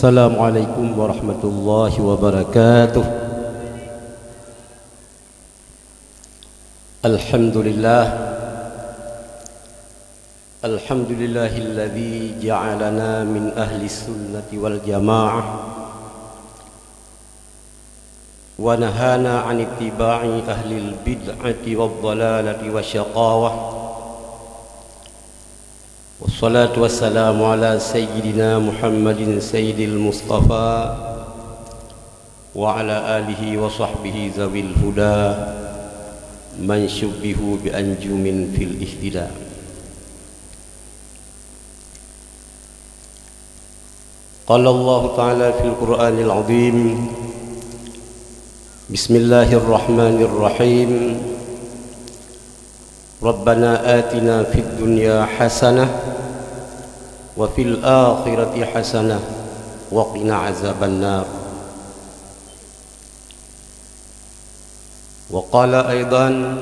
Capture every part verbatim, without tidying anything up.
Assalamualaikum warahmatullahi wabarakatuh. Alhamdulillah. Alhamdulillahilladzi ja'alana min ahli sunnati wal jamaah wa nahana 'an ittiba'i ahlil bid'ati wad dhalalati wasyaqawah. Wassalatu wassalamu ala sayyidina Muhammadin sayyidil mustafa wa ala alihi wa sahbihi zawil huda man syubbihu bi anjumin fil ihtida. Qala Allahu ta'ala fil Qur'anil azim. Bismillahirrahmanirrahim. Rabbana atina fid dunya hasanah wa fil akhirati hasanah wa qina azabannar. Wa qala aidan,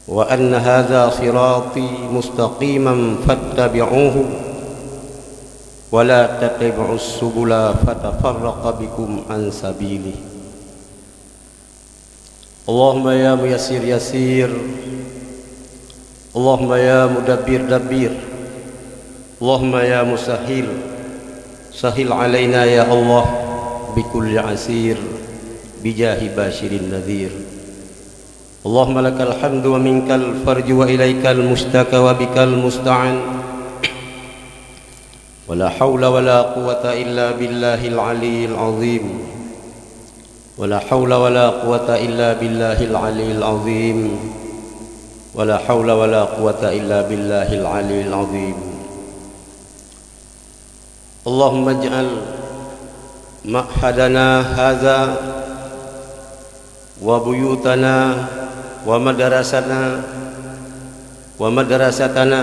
wa anna hadza sirati mustaqiman fattabi'uhu wa la tattabi'us subula fatafarraqa bikum an sabilih. Allahumma ya muyassir yassir. Allahumma ya mudabbir dabbir. Allahumma ya musahhil sahhil alaina ya Allah bikulli asir bijahi basyirin nadhir. Allahumma lakal hamdu wa minkal farju wa ilaikal mustaka wa bikal musta'an. Wala haula wala quwwata illa billahil aliyyil azim. Wala haula wala quwwata illa billahil aliyyil azim. Wala haula wala quwwata illa billahil aliyyil azim. Allahumma ij'al ma'hadana hadza wa buyutana wa madrasana wa madrasatana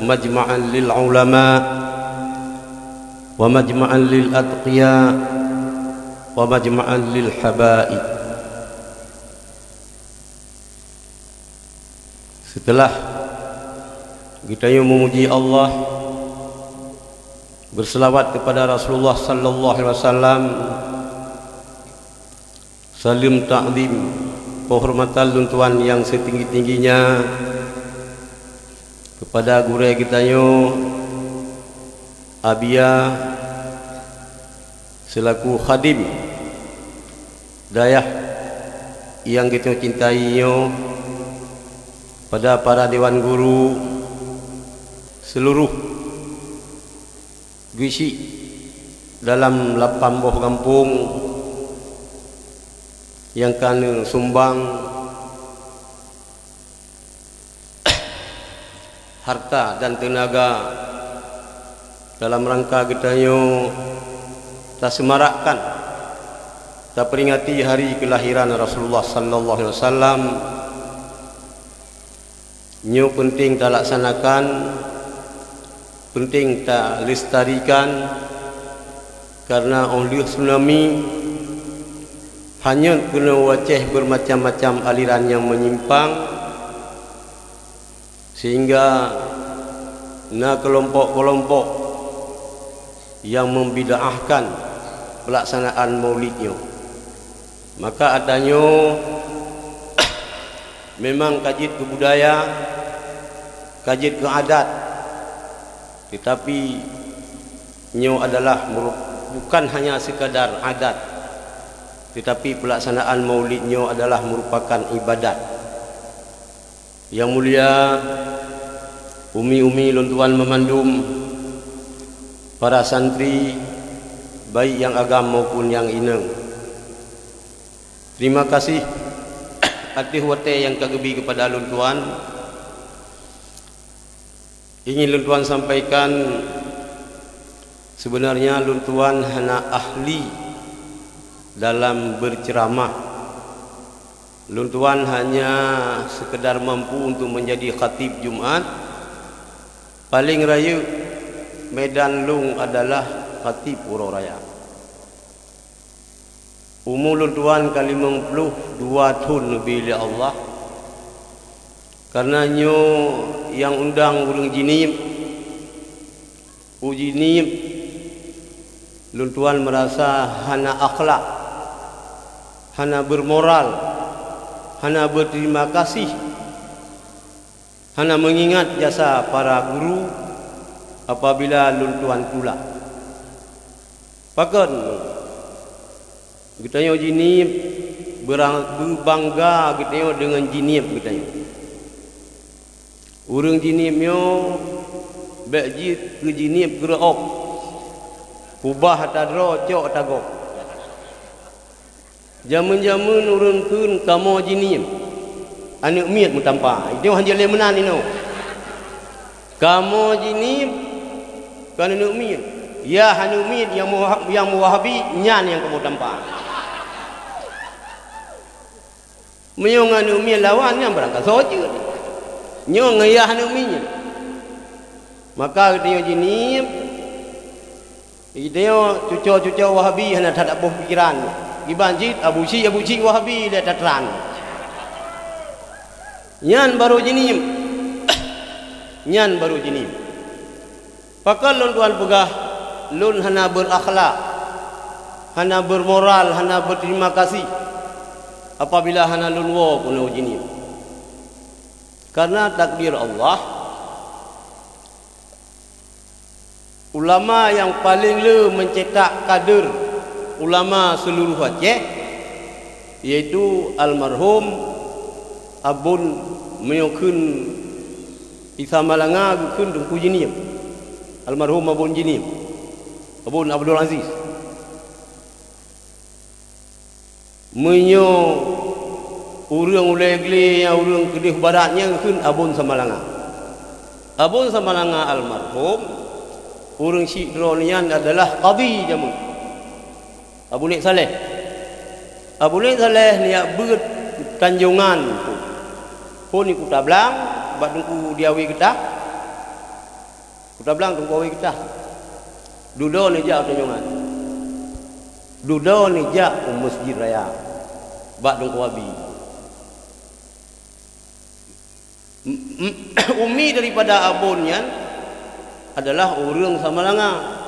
majma'an lil ulama wa majma'an lil atqiya wa majma'an lil habaib. Setelah geutanyoe memuji Allah, berselawat kepada Rasulullah sallallahu alaihi wasallam, saleuem takzim, penghormatan lôn tuan nyang setinggi-tingginya kepada gurée geutanyoe, Abiya, selaku khadim dayah nyang geutanyoe cintai nyoe, pada para dewan guru seluruh geusyik dalam lapan boh gampông nyang ka neusumbang harta dan teunaga dalam rangka geutanyoe taseumarakkan, taperingati hari keulahiran Rasulullah sallallahu alaihi wasallam. Nyoe peunteng talaksanakan, peunteng talestarikan, kareuna óh lheueh tsunami hanyut keunoe u Aceh beureumacam-macam aliran nyang meunyimpang, sehingga na keulompok-keulompok nyang meubid'ahkan peulaksanaan Maulid nyoe. Maka ata nyoe memang ka jeuet keu budaya, ka jeuet keu adat, teutapi nyoe adalah meuru-, bukan hanya sekadar adat, teutapi peulaksanaan Maulid nyoe adalah meurupakan ibadat. Yang mulia umi-umi lôn tuan meumandum, para santri, baik nyang agam maupun nyang inong. Terima kasih ateueh watée nyang ka geubi keupada lôn tuan. Ingin lôn tuan sampaikan, sebenarnya lôn tuan hana ahli dalam berceramah. Lôn tuan hanya sekedar mampu untuk menjadi khatib Jumat. Paling rayeuk medan lôn adalah khatib uroe raya. Umu lôn tuan ka limong ploh dua thon neubri lé Allah. Kareuna nyoe nyang undang ureuëng jinieb, u jinieb Lôn tuan meurasa hana akhlak, hana bermoral, hana berterima kasih, hana mengingat jasa para guru apabila lôn tuan tulak. Pakon? Geutanyoe jinieub, beurang-, beubangga geutanyoe deungon jinieub geutanyoe. Ureuëng jinieub nyoe bék jeuet keu jinieub geureuok, kubah ata droe cok ata gob. Jameun-jameun ureuëng kheun kamoe jinieub, aneuëk miet meutampa. Itu hana lé meunan inoe. Kamoe jinieub kon aneuëk miet. Yah aneuëk miet nyang meuwah-, nyang meuwahabi, nyan nyang kamoe tampa. Meunyoe ngon aneuëk miet lawan, nyan barangkasoe jeuet. Nyoe ngon yah aneuëk miet. Maka geutanyoe jinieub, geutanyoe cuco-cuco Wahabi hana that boh pikeran. Kiban cit Abu Syik, Abu Syik Wahabi lé tatran. Nyan barô jinieub. Nyan barô jinieub. Pakon lôn tuan peugah lôn hana beurakhlak, hana beumoral, hana beuterima kasih apabila hana lôn woe keunoe jinieub? Karena takdir Allah, ulama nyang paleng le meucetak kader ulama seuluruh Aceh, yaitu almarhum Abon, meunyoe kheun di Samalanga geukheun Teungku Jinieub, almarhum Abon Jinieub, Abon Abdul Aziz. Meunyoe ureuëng ulée glé nyang ureuëng keudeh barat nyan geukheun Abon Samalanga. Abon Samalanga almarhum, ureuëng syiek droe nyan adalah kadhi jameun. Abu Nek Saleh. Abu Nek Saleh neujak beuet Tanjongan tu. Phon di Kuta Blang, bak Teungku Diawi Geutah. Kuta Blang Teungku Awi Geutah. Dudoe neujak u Tanjongan. Dudoe neujak u Masjid Raya, bak Teungku Abi. Umi daripada Abon nyan adalah ureuëng Samalanga.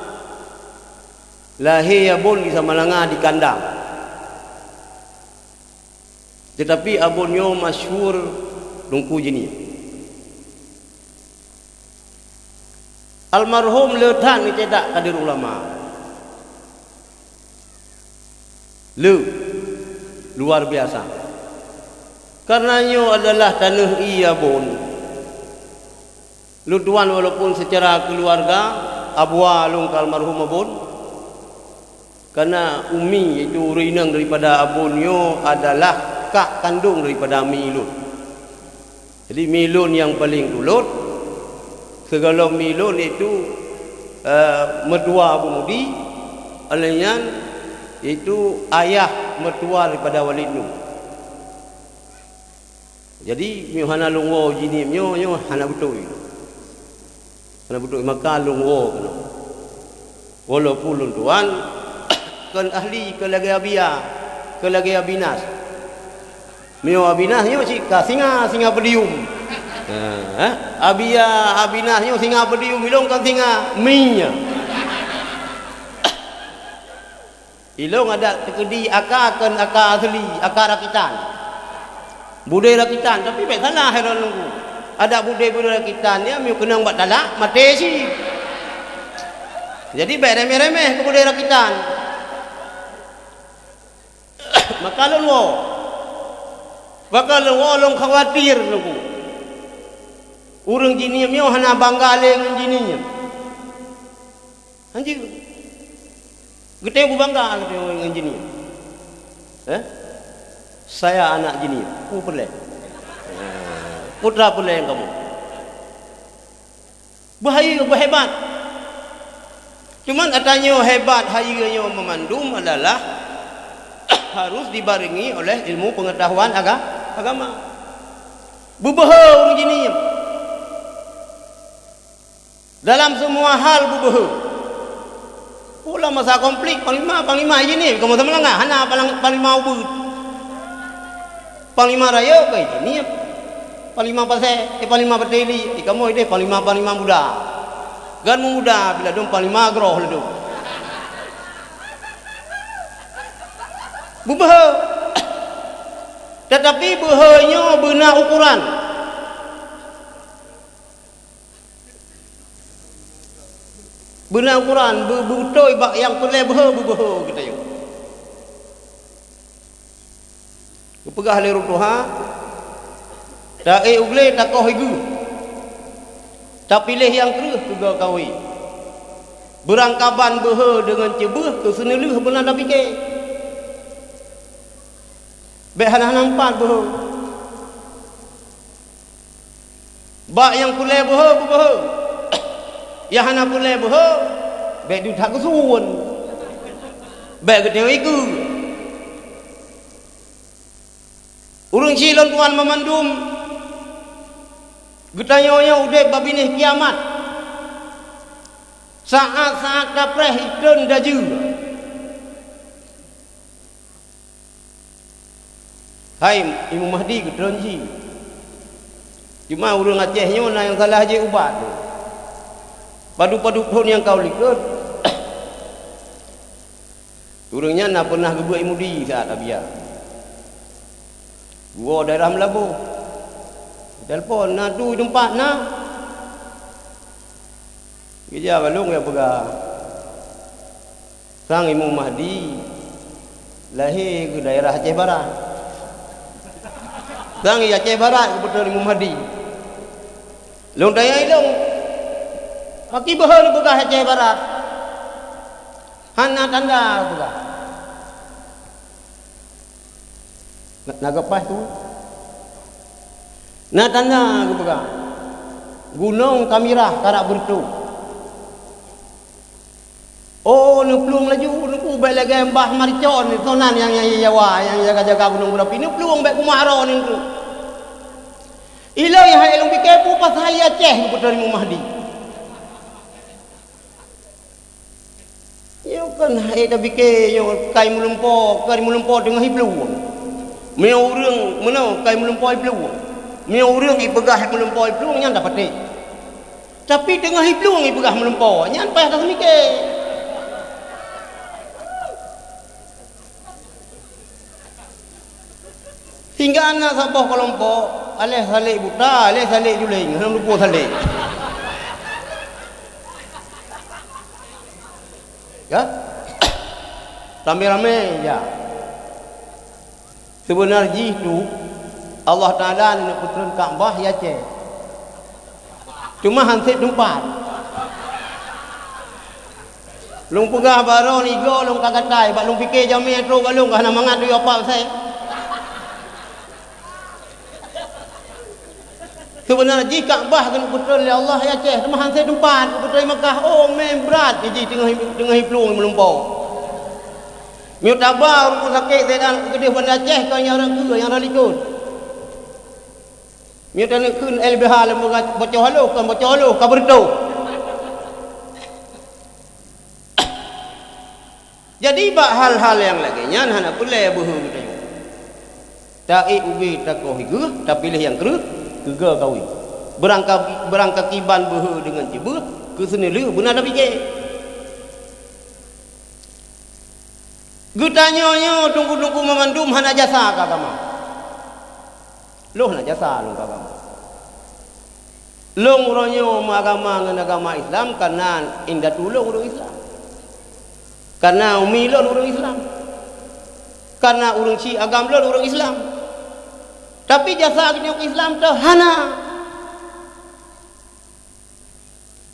Lahé Abon di Samalanga, di Kandang. Teutapi Abon nyoe masyhur Teungku Jinieub. Almarhum le that geucetak kader ulama. Le, luar biasa. Karena nyoe adalah taneuh ie Abon. Lôn tuan walaupun secara keluarga abua lôn keu almarhum Abon, karena umi, yaitu ureuëng inong daripada Abon nyoe adalah kak kandong daripada mi lôn. Jadi, mi lôn nyang paleng tulôt, sigohlom mi lôn yaitu, eh, meutuwa Abu Mudi, óh lheueh nyan yaitu ayah meutuwa daripada Walid Nuh. Jadi, meunyoe hana lôn woe jinieub nyoe, nyoe hana beutôi. Hana beutôi, maka lôn woe keunoe. Walaupun lôn tuan kon ahli, kon lagée Abia, kon lagée Abinas. Meunyoe Abinas nyoe cit ka singa, singa podium. Ha, eh? Abia, Abinas nyoe singa podium, ilong kon singa, mi nyan. Ilong adak teukeudi aka kon aka asli, aka rakitan. Budé rakitan, tapi bék salah hai droeneuh. Adak budé-budé rakitan nyan meunyoe keunong bak talak, maté cit. Jadi bék remeh-remeh keu budé rakitan. Maka lôn woe. Maka lôn woe lôn khawatir Teungku. Ureuëng jinieub nyoe hana bangga lé ngon jinieub. Hanjeuet. Geutanyoe beubangga geutanyoe ngon jinieub. Eh? Saya anak jinieub. Peue peureulée? Putra peureulée kamoe. Beuhayeue, beuhebat. Cuman ata nyoe hebat hayeue nyoe meumandum adalah harus dibarengi oleh ilmu pengetahuan aga-, agama. Beubeuhe ureuëng jinieub. Dalam semua hal beubeuhe. Pula masa konflik, panglima, panglima jinieub, kamoe Samalanga, hana palang-, panglima ubeut. Panglima rayeuk ka jinieub. Panglima pasé, eh, panglima bateli, eh, kamoe deh panglima-panglima muda. Gan muda bila dong panglima groh ladom. Beubeuhe. Teutapi beuhe nyoe beuna ukoran. Beuna ukoran, beu-, beutôi bak nyang peureulée beuhe beubeuhe geutanyoe. Geupeugah lé ureuëng tuha, "Taék u glé takoh ié geuh, tapiléh nyang kreueh keu goe kawé. Beurangkaban beuhe deungon ceubeueh keu seuneulheueh beuna tapike." Bék hana-hana meupat beuhe. Bak nyang peureulée beuhe beubeuhe. Nyang hana peureulée beuhe, bék deuh that geusuwon. Bék geutanyoe ié geuh. Ureuëng chik lôn tuan meumandum, geutanyoe nyoe udeb bak binéh kiamat. Saát-saát tapreh itreun dajeue. Hai, Imum Mahdi geutreun jih. Cuma ureuëng Aceh nyoe na nyang salah jih ubat. Padub-padub thon nyang ka u likot. Ureuëng nyan na peunah geubeuet i Mudi saat Abia. Geuwoe daerah Meulaboh. Telepon, "Na tui teumpat na?" Geujak bak lôn nyang peugah. Sang Imum Mahdi lahé keu daerah Aceh Barat. Sang i Aceh Barat geupeutreun Imum Mahdi. Lôn tanyong i lôn, "Pakri beuhe neupeugah Aceh Barat?" "Hana tanda," geupeugah. Na, na geupaih tu. "Na tanda," geupeugah. "Gunong ka mirah, karap beureutoh." Oh, neuplueng laju, neupubék lagée mbah maricon, soe nan nyang, nyang jaga-jaga gunong berapi, neuplueng bék kumaroe nyan tu. Ilée hai lôn pike peue pasai Aceh geupeutreun Imum Mahdi. Nyoe kan hai tapike nyoe kai meulumpo, kai meulumpo teungoh iplueng. Meunyoe ureuëng meunoe kai meulumpo iplueng. Meunyoe ureuëng ipeugah meulumpo iplueng nyan tapatéh. Tapi teungoh iplueng ipeugah meulumpo, nyan payah taseumike. Hingga na saboh keulompok, aléh salék buta, aléh salék juléng, hana luput salék. Ya? Ramé-ramé, ya. Seubeuna jih tu, Allah Taala neuk peutreun Ka'bah i Aceh. Teuma han sép teumpat. Lôn peugah baroe nigo lôn ka gatai, bak lôn pike jamé trok bak lôn ka hana mangat yue apa pasai. Seubeuna jih Ka'bah keuneuk peutreun lé Allah i Aceh, teuma han sép teumpat, peutreun Makkah, oh, mé brat jih teungoh, teungoh iplueng meulumpo. Meunyoe taba ureuëng sakét, Saidan Keudeh Banda Aceh, kon nyang rot keue, nyang rot likot. Meunyoe taneuk kheun L B H lam bocoh haloh, kon bocoh haloh, ka beureutoh. Jadi, bak hal-hal nyang lagée nyan hana peureulée beuhe geutanyoe. Taék ubé takoh ié geuh, tapiléh nyang kreueh keu goe kawé. Beurangka-, beurangkakiban beuhe deungon ceubeueh, keu seuneulheueh beuna tapike. Geutanyoe nyoe teungku-teungku meumandum hana jasa keu agama. Lôn hana jasa lôn keu agama. Lôn uroe nyoe meuagama ngon agama Islam kareuna indatu lôn ureuëng Islam. Kareuna umi lôn ureuëng Islam. Kareuna ureuëng chik agam lôn ureuëng Islam. Tapi jasa geutanyoe keu Islam teuh hana.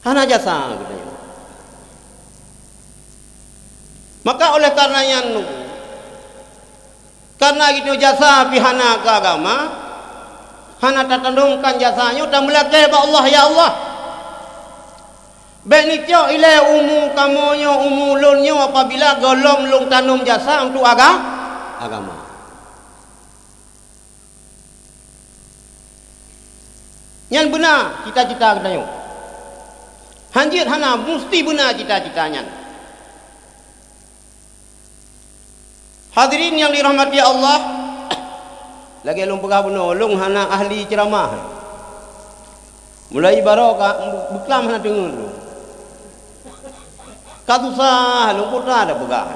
Hana jasa geutanyoe. Maka oleh kareuna nyan, kareuna geutanyoe jasa pih hana keu agama, hana tatandomkan jasa nyoe, tameulakée bak Allah, "Ya Allah, bék neucok ilée umu kamoe nyoe, umu lôn nyoe apabila gohlom lôn tanom jasa untuk aga-, agama." Nyan beuna cita-cita geutanyoe. Hanjeuet hana, musti beuna cita-cita nyan. Hadirin nyang dirahmati Allah, lagée lôn peugah bunoe, lôn hana ahli ceuramah. Mulai baroe ka beuklam hana teungeut lôn. Ka susah lôn peugah dah peugah.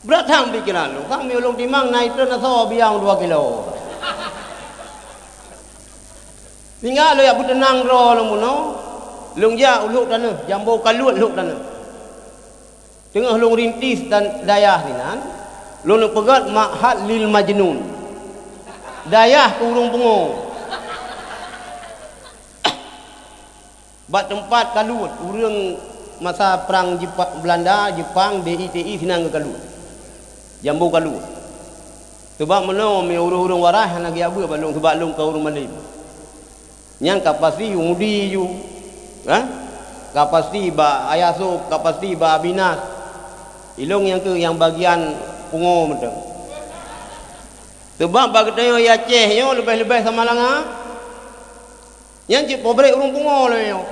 Brat tham pikeran lôn, sang mi ulôn timang na itrön asoe biang dua kilo. Tinggai lôn jak peuteunang droe lôn bunoe, lôn jak u Lhok Taneuh, Jambo Kaluet Lhok Taneuh. Teungoh lôn rintis dan dayah sinan, lôn peugöt Ma'had lil Majnun. Dayah keu ureuëng pungo. Bak teumpat kaluet, ureuëng masa prang Jepa-, Belanda, Jepang, D I T I sinan geukaluet. Jambo kaluet. Sabab meunoe mi ureuëng-ureuëng waras hana geujak beuet bak lôn, sabab lôn ka ureuëng malém. Nyan ka pasti u Mudi ju, ha? Ka pasti bak Ayah Sop, ka pasti bak Abinas. Ilôn nyang keuh nyang bagian pungo mantong. Sabab bak geutanyoe i Aceh nyoe leubeh-leubeh Samalanga, nyan cit pabrék ureuëng pungo lagée nyoe.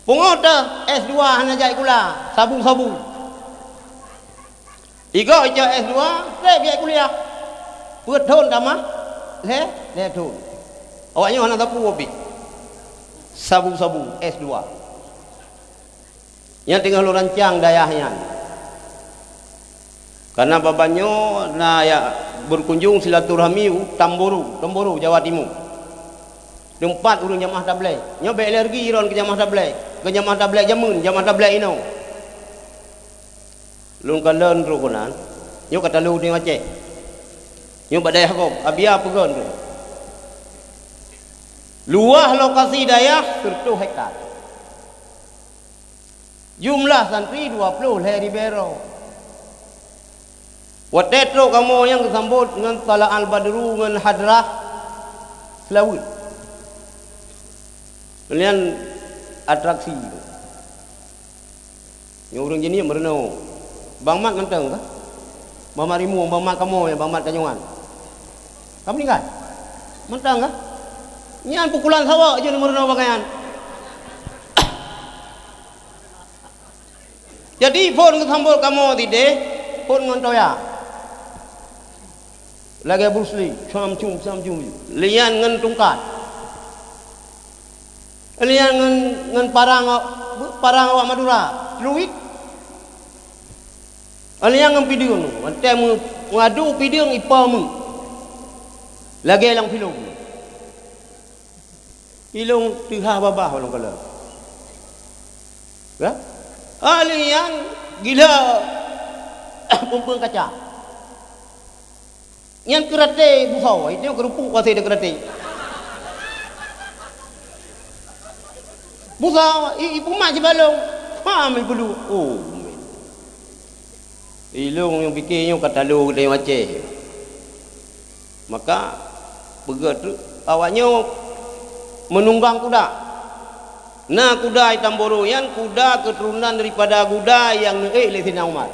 Pungo teuh S dua hana jak sikula, sabu-sabu. Igoe icok S dua, treb jak kuliah. Peuet thon tamah, lhée, lhée thon. Awaknyoe hana sapeue pih. Sabu-sabu, S dua. Nyang teungoh lôn rancang dayah nyan. Karena babah nyoe na jak berkunjung silaturahmi u Tamboro, Tamboro, Jawa Timur. Teumpat ureuëng jamaah tabligh. Nyoe bék alergi droen keu jamaah tabligh, keu jamaah tabligh jameun, jamaah tabligh inoe. Lôn kalon trok keunan, nyoe ka talo u Aceh. Nyoe bak dayah gob, Abia peugöt tu. Luwah lokasi dayah seratus hektar. Jumlah santri dua ploh lhée ribée droe. Watée trok kamoe nyang geusambot ngon Thala al-Badru ngon Hadrah Seulaweuet. Nyan atraksi. Nyoe ureuëng jih ni meurunoe. Bang Mat mantong kah? Bang Mat Rimueng, Bang Mat kamoe, Bang Mat Tanyoan. Ka meuninggai? Mantong kah? Nyan pukulan saweue jih meurunoe pakaian. Jadi phon geusambot kamoe sideh, phon ngon toya. Lagée Bruce Lee, sam cum, sam cum. Lian ngon tungkat. Lian ngon, ngon parang awak, parang awak Madura, celuit. Lian ngon pideueng, watée meu-, meuadu pideueng ipa meu. Lagée lam filem. Ilôn teuha babah ulôn kalon. Ya? Ahli nyang gila peumpeueng kaca. Nyan keuraté busoe, itu keurupuk pasti ada keuraté. Busoe, i, i pumat sibalong. Paham ibu lu. Oh. Ilôn nyang pike nyoe ka talo geutanyoe Aceh. Maka peugah tu awak nyoe meununggang kuda. Na kuda i Tamboro nyan kuda keuturonan daripada kuda nyang neuék lé Sidina Umar.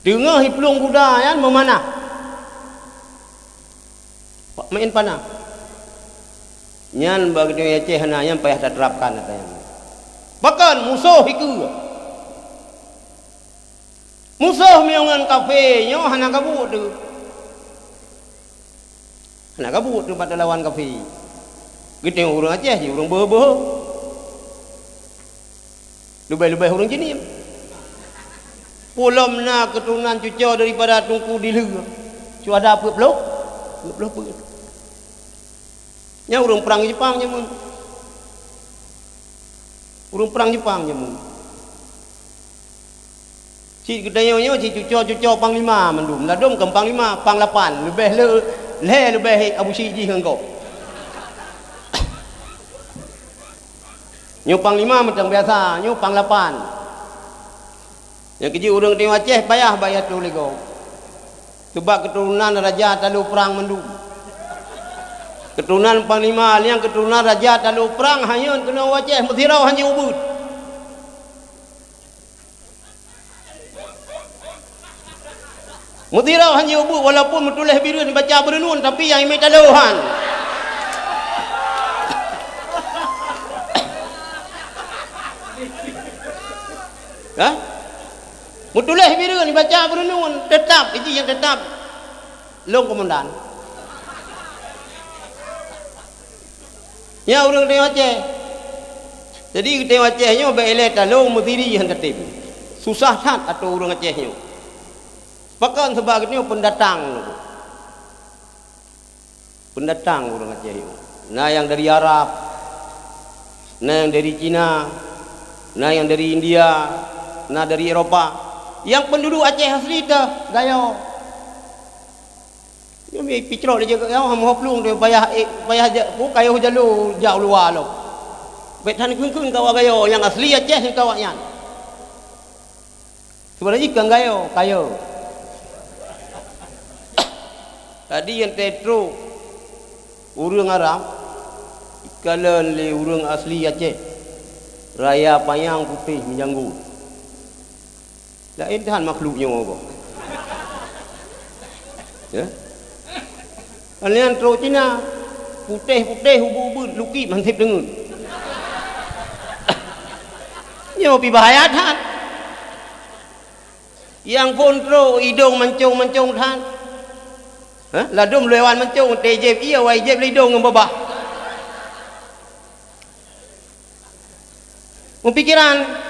Teungoh iplueng kuda nyan meumanah. Meu'en panah. Nyan bak geutanyoe Aceh hana nyan payah taterapkan ata nyan. Pakon musoh ikeue. Musoh meunyoe ngon kafé nyoe hana kabuet teuh. Hana kabuet teuh bak talawan kafé. Geutanyoe ureuëng Aceh jih ureuëng beuhe-beuhe. Leubeh-leubeh ureuëng jinim. Pulom na keuturonan cucoe daripada Teungku Dileue. Syuhada peuet ploh, peuet ploh peuet. Nyan ureuëng prang Jepang jameun. Ureuëng prang Jepang jameun. Cit geutanyoe nyoe cit cucoe-cucoe panglima mandum. Ladôm kon panglima, panglapan. Leubeh le, lhée leubeh Abu Syik jih ngon gob. Nyoe panglima mantong biasa, nyoe panglapan. Nyang keujeuet ureuëng di Aceh payah bak yatoe lé gob. Sabab keuturonan raja talo prang mandum. Keuturonan panglima nyang keuturonan raja talo prang hanyot keunoe u Aceh meusidroe hana ubeuet. Meusidroe hana ubeuet walaupun meutuléh bireuen baca beureunuen tapi nyang imé talo han. Ha? Meutuléh bireuen baca beureunuen teutap, iji nyang teutap lôn komandan. Nyan ureuëng di Aceh. Jadi, geutanyoe Aceh nyoe bèk ilèe talông meusiri han tatem. Susah that atô ureueng Aceh nyoe. Pakon? Sabab geutanyoe peundatang. Peundatang ureueng Aceh nyoe. Na nyang dari Arab, na nyang dari Cina, na nyang dari India, na dari Eropa. Nyang peunduduek Aceh asli teuh Gayo. Nyoe mi picrok lé jeuet nyoe, hana meuho plueng teuh payah, eh, payah ja-, pu kayôh jalo jak u luwa lom. Bèk that kheun-kheun keu awak Gayo, nyang asli Aceh nyan keu awak nyan. Seubeunajih kon Gayo, Kayo. Tadi nyang trôk ureueng Arab, ikalon lé ureueng asli Aceh, raya panyang putéh meujanggut. Laén that makhluk nyoe gob. Ya? Nyan trôk Cina, putéh-putéh, ubeuet-ubeuet, lukib, han sép deungon. Nyoe pih bahaya that. Nyang phôn trôk idông mancông-mancông that. Hah? Ladôm lewat mancông, teuh jieb ie, wai jieb lé idông ngon babah. Meupikiran.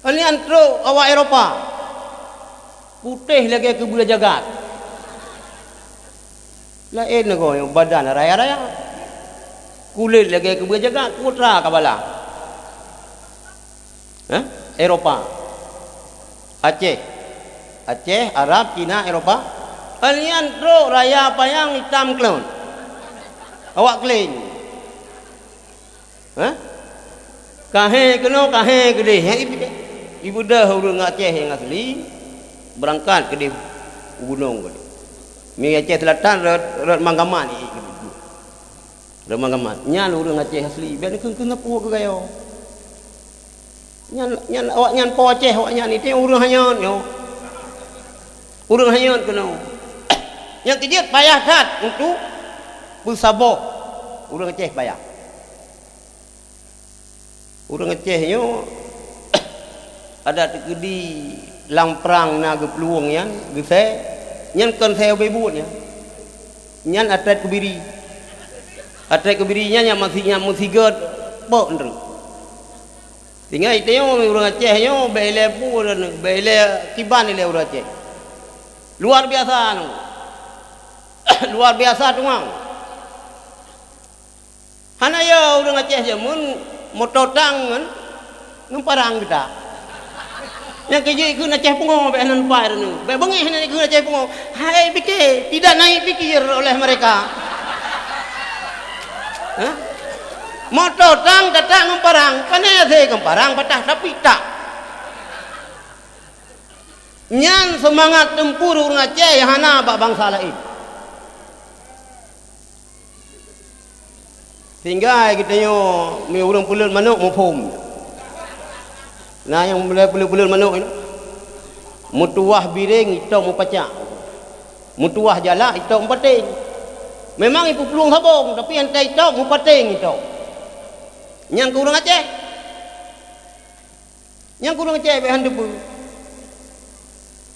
Nyan trôk awak Eropa. Putéh lagèe keubeue jagat. Laén nanggroe nyang badan raya-raya. Kulét lagèe keubeue jagat, putra kabala. Hah? Eropa. Aceh. Aceh, Arab, Cina, Eropa. Nyan trôk raya panyang itam klon. Awak kléng. Hah? Kahé keunoe, kahé keudéh. Nyan ibeudôh. Ibeudôh ureueng Aceh nyang asli, beurangkat keudéh u gunong keudéh. Mi Aceh Seulatan rot, rot Manggamat. Rot Manggamat. Nyan ureueng Aceh asli. Bèk neukheun-kheun sapeue keu Gayo. Nyan, nyan awak nyan po Aceh, awak nyan itu ureueng hanyot nyoe. Ureueng hanyot keunoe. Nyang keujeuet payah that untuk peusaboh ureueng Aceh payah. Ureueng Aceh nyoe adak teukeudi lam prang na geuplueng nyan, geusè, nyan kon sè ubé buet nyan. Nyan atlet keubiri. Atlet keubiri nyan nyang meusi-, nyang meusigoe pok nreuk. Sehingga itanyoe ureueng Aceh nyoe bèk ilèe peue, bèk ilèe kiban ilèe ureueng Aceh. Luar biasa nyoe. Luar biasa tuang. Hana yo ureueng Aceh jameun moto tang ngon, ngon parang geutak. Nyang keujeuet kheun Aceh pungo bèk hana lupa droeneuh. Bèk beungéh hana kheun Aceh pungo. Hai pike, tidak naik pikir oleh mereka. Hah? Moto tang datang ngon parang, pane hase ngon parang patah tapi tak. Nyan seumangat teumpur ureueng Aceh nyang hana bak bansa laén. Sehingga geutanyoe mi ureueng peuleuet manok muphom. Na nyang mulai peuleuet-peuleuet manok nyoe. Meutuwah biréng itôb meupacak. Meutuwah jalak itôb meupateng. Memang ipeuplueng sabong, tapi nyang ta itôb meupateng itôb. Nyang keu ureueng Aceh. Nyang keu ureueng Aceh bèk han teupeue.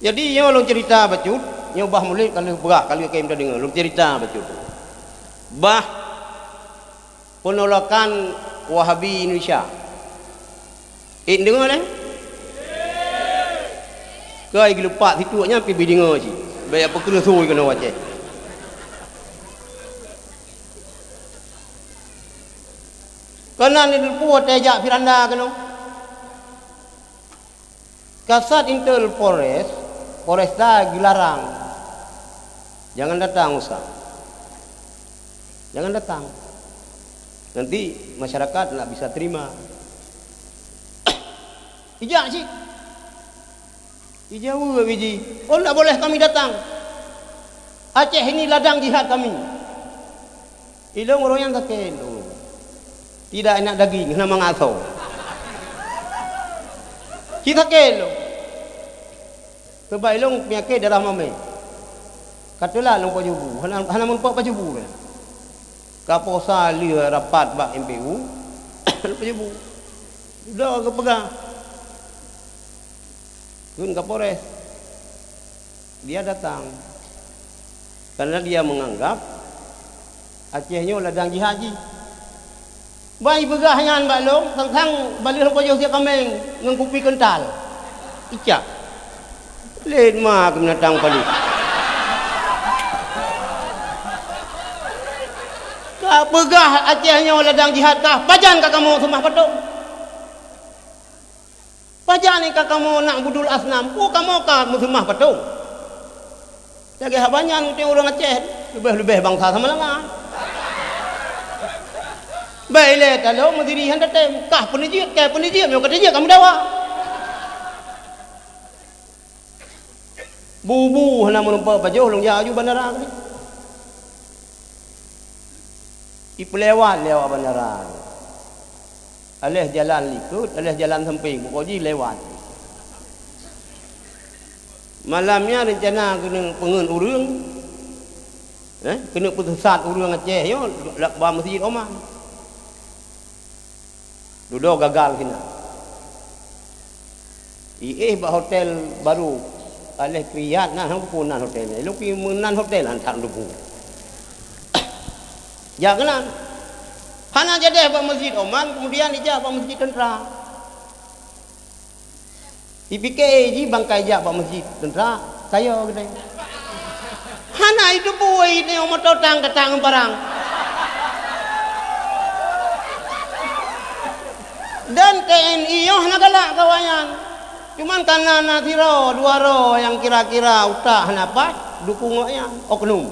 Jadi, nyoe lôn cerita bacut, nyoe bah mulod ka lheueh peugah, ka lheueh kém tadeungoe, lôn cerita bacut. Bah penolakan Wahabi Indonesia. Ék deungoe lé? Kai geulupak situek nyan pih beudeungoe cit. Bèk peukeureuh sui keunoe Aceh. Keunan di teupeu watèe jak Firanda keunoe. Kasat Intel Polres, Polresta geularang. Jangan datang, Ustaz. Jangan datang. Nanti masyarakat ndak bisa terima. Ijak cit. Ijaweub biji, "Oh, tidak boleh kami datang. Aceh ini ladang jihad kami." Ilôn uroe nyan sakét lôn. Tidak enak daging, hana mangat asoe. Cit sakét lôn. Sabab ilôn peunyakét darah mamèh. Ka teulat lôn pajobu, hana, hana meurumpok pajobu. Ka posa lheueh rapat bak M P U, lôn pajobu. Dudoe geupeugah kheun Kapolres. Dia datang karena dia menganggap Aceh nyoe ladang jihad jih. Ban ipeugah nyan bak lôn, sang-sang ban lheueh lôn pajoh siat kaméng ngon kupi keuntal. Icak. Lé ma keu binatang paléh. Ka peugah Aceh nyoe ladang jihad kah, pajan ka kamoe seumah patong? Pajan ka kamoe na'budul asnam, peue kamoe ka meuseumah patong? Lagèe haba nyan ureueng Aceh, leubeh-leubeh bansa Samalanga. Bèk ilèe talo meudiri han tatém, kah peuneujeuet, kèe peuneujeuet, meunyoe ka teujeuet ka meudawa. Bu-bu hana meurumpok pajoh lôn jak aju bandara keunoe. Ipeulewat lé awak bandara. Aléh jalan likot, aléh jalan sampéng, pokok jih lewat. Malam nyan reuncana keuneuk peungeut ureueng, eh, keuneuk peuseusat ureueng Aceh nyoe bak Meuseujid Oman. Dudoe gagal sinan. Iéh bak hotel barô, aléh Kriyat nan, han kupeue nan hotel nyan. Ilôn pih meunan hotel han that lôn teupeue. Jak keunan. Hana jadeh bak Meuseujid Oman, keumudian ijak bak Meuseujid Teuntra. Ipike jih bangkai jak bak Meuseujid Teuntra, kayô geutanyoe. Hana iteupeue tanyoe meuto tang-tang ngon parang. Dan T N I nyoe hana galak keu awaknyan. Cuman kareuna na sidroe dua droe nyang kira-kira utak hana paih, dukung awaknyan, oknum.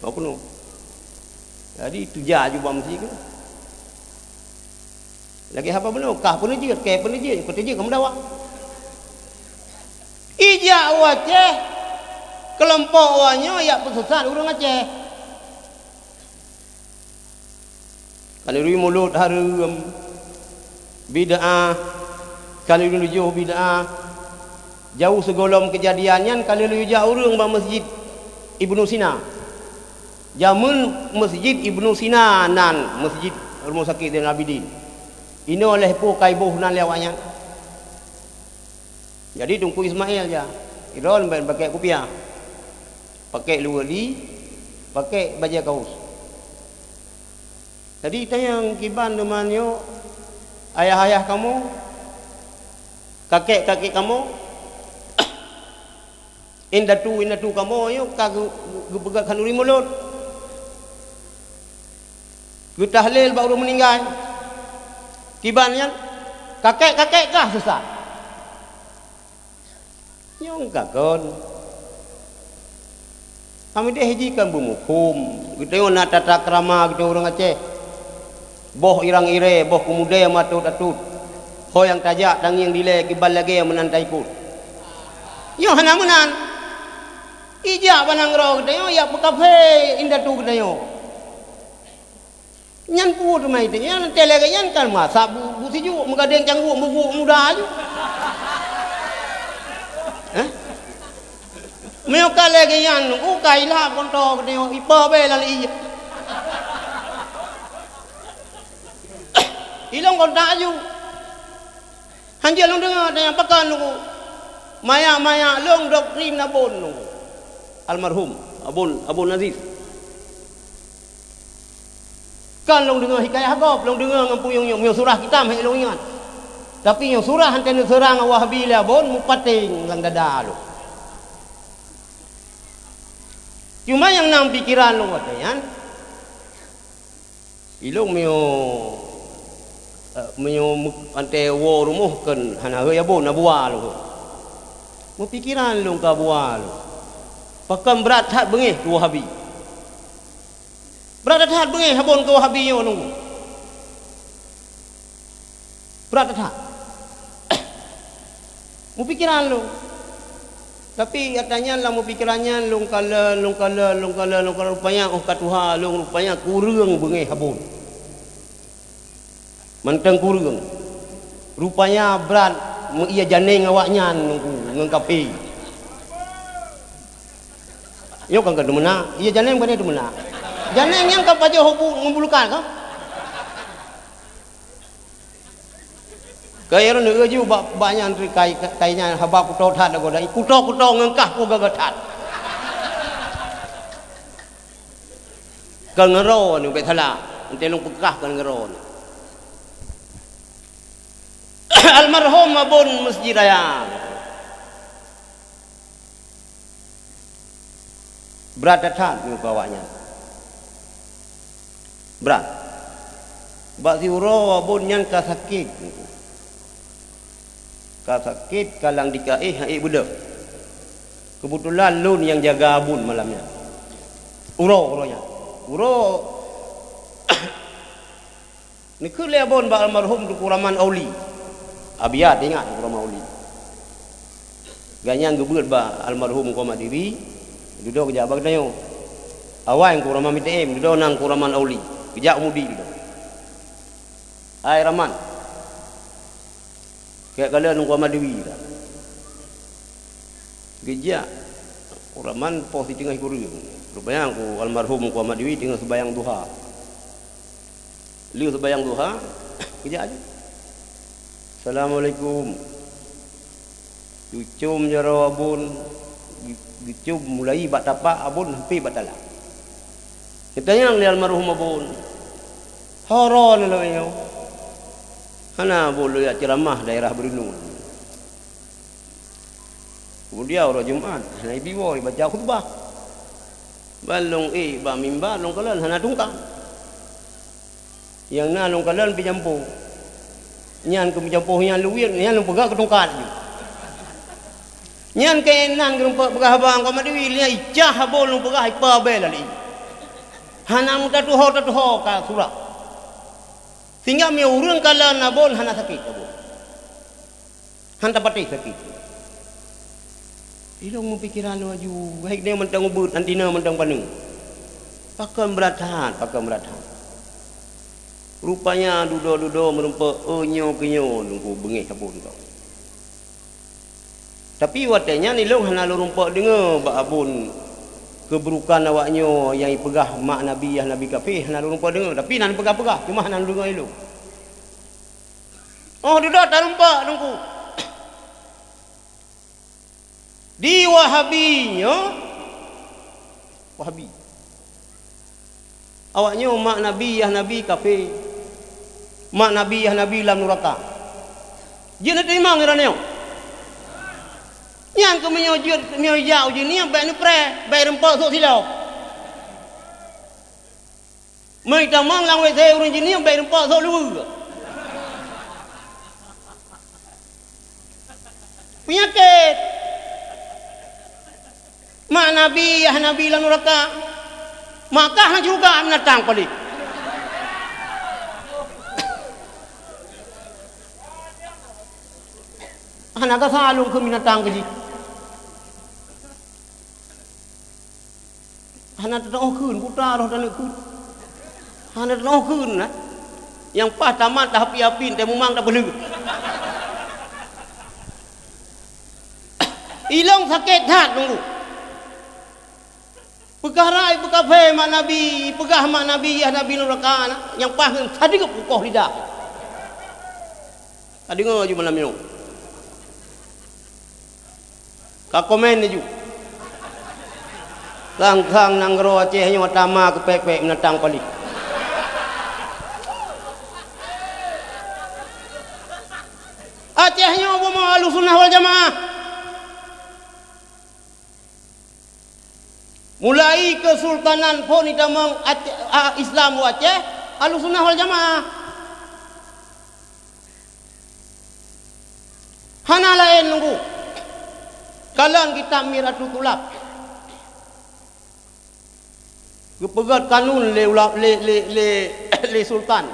Oknum. Jadi, teuja aju bak meuseujid keuh. Lagèe haba bunoe, kah peuneujeuet, kèe peuneujeuet, peuteujeuet ka meudawa. Ijak u Aceh, keulompok awaknyoe jak peuseusat ureueng Aceh. Ka lheueh mulod hareuem, bid'ah, ka lheueh tujoh bid'ah. Jauh sigohlom keujadian nyan ka lheueh jak ureueng bak Meuseujid Ibnu Sina. Jameun Meuseujid Ibnu Sina nan Meuseujid Rumoh Sakét Zainal Abidin. Inoe lhèe po ka iboh nan lé awaknyan. Jadi Teungku Ismail jak, idroe lom bèk pakèk kupiah, pakèk luweue li, pakèk bajèe kaos. Jadi tanyong kiban teuma nyoe, ayah-ayah kamoe, kakek-kakek kamoe, indatu-indatu kamoe nyoe ka geu-, geupeugah khanuri mulod, geutahlil bak ureueng meuninggai. Kiban nyan, kakek-kakek kah sesat. Nyang ka kon. Kamoe deh jih kan beumuphom. Geutanyoe na tata krama geutanyoe ureueng Aceh. Boh irang irèe, boh keumudèe meuatot-atot. Ho nyang tajak tangieng dilèe kiban lagèe meunan taikot. Nyoe hana meunan. Ijak bak nanggroe geutanyoe, jak peukafé indatu geutanyoe. Nyan peue teuma itanyoe, nyan teuh lagèe nyan kan masa bu-, busijuek, meugadeng cangguek, meuguek muda aju. Hah? Meunyoe ka lagèe nyan, u ka ilap konto geutanyoe, ipa bèe lam ié. Ilong kontak aju. Hanjeuet lôn deungoe tanyong pakon Teungku. Manyak-manyak lôn doktrin Abon Teungku. Almarhum Abon, Abon Aziz. Kon lôn deungoe hikayah gob, lôn deungoe ngon puyueng nyoe, nyoe surah kitab hèk lôn ingat. Tapi nyoe surah han teuneuk seurang Wahabi lé Abon, meupaténg lam dada lôn. Cuma nyang na pikeran lôn watèe nyan, ilong meunyoe, eh, meunyoe meu-, antée woe rumoh kon hana hôi Abon, na buwa lôn. Meupikeran lôn ka buwa lôn. Pakon brat that beungéh keu Wahabi. Brat that beungéh Abon keu Wahabi nyoe Teungku. Brat that. Meupikeran lôn. Tapi ata nyan lam meupikeran nyan lôn kalon, lôn kalon, lôn kalon, lôn kalon. Rupanya óh ka tuha lôn, rupanya kureueng beungéh Abon. Mantong kureueng. Rupanya brat meuié janéng awaknyan Teungku ngon kafé. Nyoe kan ka teumeunak, ié janéng bukan teumeunak. Janéng nyang ka pajoh ngon bulukan ka. Kayée neueu ju bak, bak nyan teukai, kai nyan haba kuto that lagoe dan kuto-kuto ngon kah ku gaga that. Kon ngon droeneuh bék salah, enteuk lôn peugah kon ngon droeneuh. Almarhum Abon Meuseujid Raya. Brat that-that nyoe keu awaknyan. Brat. Bak siuroe Abon nyan ka sakét. Ka sakét, ka lam dikaéh, han ék beudôh. Keubeutulan lôn nyang jaga Abon malam nyan. Uroe, uroe nyan. Uroe Neukheun lé Abon bak almarhum Teungku Raman Auli. Abiya teuingat Teungku Raman Auli. Gobnyan geubeuet bak almarhum Teungku Ahmad Dewi, dudoe geujak bak geutanyoe. Awai Teungku Raman Miteum, dudoe nan Teungku Raman Auli. Geujak u Mudi dudoe. Hai Raman. Keu kalon Teungku Ahmad Dewi dah. Geujak, Teungku Raman poh siteungoh kureueng. Rupanya Teungku almarhum Teungku Ahmad Dewi teungoh seubayang duha. Lheueh seubayang duha, geujak laju. "Assalamualaikum." Geucom jaroe Abon, geucom mulai bak tapak Abon sampai bak talam. Geutanyong lé almarhum Abon, "Ho droeneuh lôn nyoe?" "Hana, Abon, lôn jak ceuramah daerah Beureunuen." Keumudian uroe Jumat, hana jibi woe jibaca khutubah. Ban lôn ék bak mimba, lôn kalon hana tungkat. Nyang na lôn kalon pih jampoe. Nyan keu jampoe nyan lôn wiet, nyan lôn peugah keu tungkat jih. Nyan keunan keu lôn peugah bak Teungku Ahmad Dewi, nyan icah Abon lôn peugah ipa bée lalée. Hana meutatuho-tatuho ka surat. Sehingga meunyoe ureuëng kalon Abon hana sakét Abon. Han tapatéh sakét. Ilong meupikeran laju, hai nyoe mantong ubeut, anti na mantong paneuk. Pakon brat that, pakon brat that. Rupanya dudoe-dudoe meurumpok, "Oh, nyoe keu nyoe," Teungku, beungéh Abon keu. Tapi watée nyan ilong hana lôn rumpok deungoe bak Abon keuburukan awak nyoe nyang ipeugah mak Nabi, yah Nabi kafé, hana lôn rumpok deungoe. Tapi na neupeugah-peugah, cuma hana lôn deungoe ilong. Oh, dudoe tarumpok Teungku. Di Wahabi nyoe, Wahabi. Awak nyoe mak Nabi, yah Nabi kafé. Mak Nabi, yah Nabi lam nuraka. Jeuet neuteurimong ngon droeneuh? Nyan keuh meunyoe jeuet, meunyoe jak u jih nyan, bék neupreh, bék rumpok sôk siloe. Meutamong lam W C ureuëng jinih bék rumpok sôk luweue. Peunyakét. Mak Nabi, yah Nabi lam nuraka. Maka hana syeuruga binatang paléh. Hana gasa lôn keu binatang keu jih. Hana teutoh kheun, puta roh taneuk kheun. Hana teutoh kheun, nah. Nyang paih tamat tahapi-hapi, teuh mumang tapeuleueh. Ilong sakét that Teungku. Peukara ipeukafé mak Nabi, ipeugah mak Nabi, yah Nabi nuraka, nah. Nyang paih ngon sadeup kukoh lidah. Ka deungoe ju malam nyoe. Ka komen laju. Sang-sang nanggroe Aceh nyoe tama keu pék-pék binatang paléh. Aceh nyoe bumoe Ahlussunnah wal Jamaah. Mulai Kesultanan phon itamong Aceh, a, Islam u Aceh, Ahlussunnah wal Jamaah. Hana laén Teungku. Kalon kitab Mir'atut Thulab. Geupeugét kanun lé ula-, lé, lé, lé, lé sultan.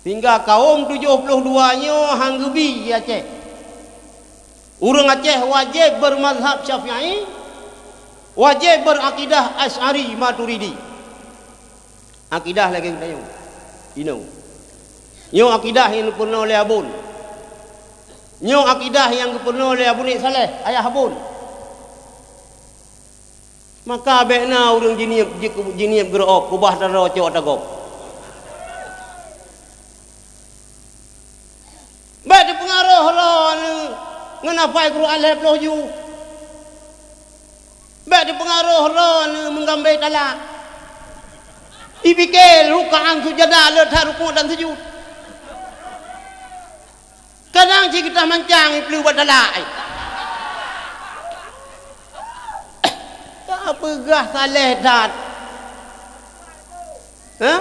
Sehingga kaum tujoh ploh dua nyoe han geubi di Aceh. Ureuëng Aceh wajéb beumazhab Syafi'i, wajéb beuakidah Asy'ari Maturidi. Akidah lagée geutanyoe. Inoe. Nyoe akidah nyang geupeurunoe lé Abon. Nyoe akidah nyang geupeurunoe lé Abu Nik Saleh, ayah Abon. Maka bék na ureuëng jinieb, ji-, jinieb geureuob, kubah taro cok ateueh gob. Bék teupeungaroh droeneuh ngon hafai Quran lhée ploh ju. Bék teupeungaroh droeneuh meugambée talak. Ipike rukaan sujada le that rukuk dan sujud. Kadang cit geutah mancang ipleue bak talak. Ka peugah saleh that. Hah?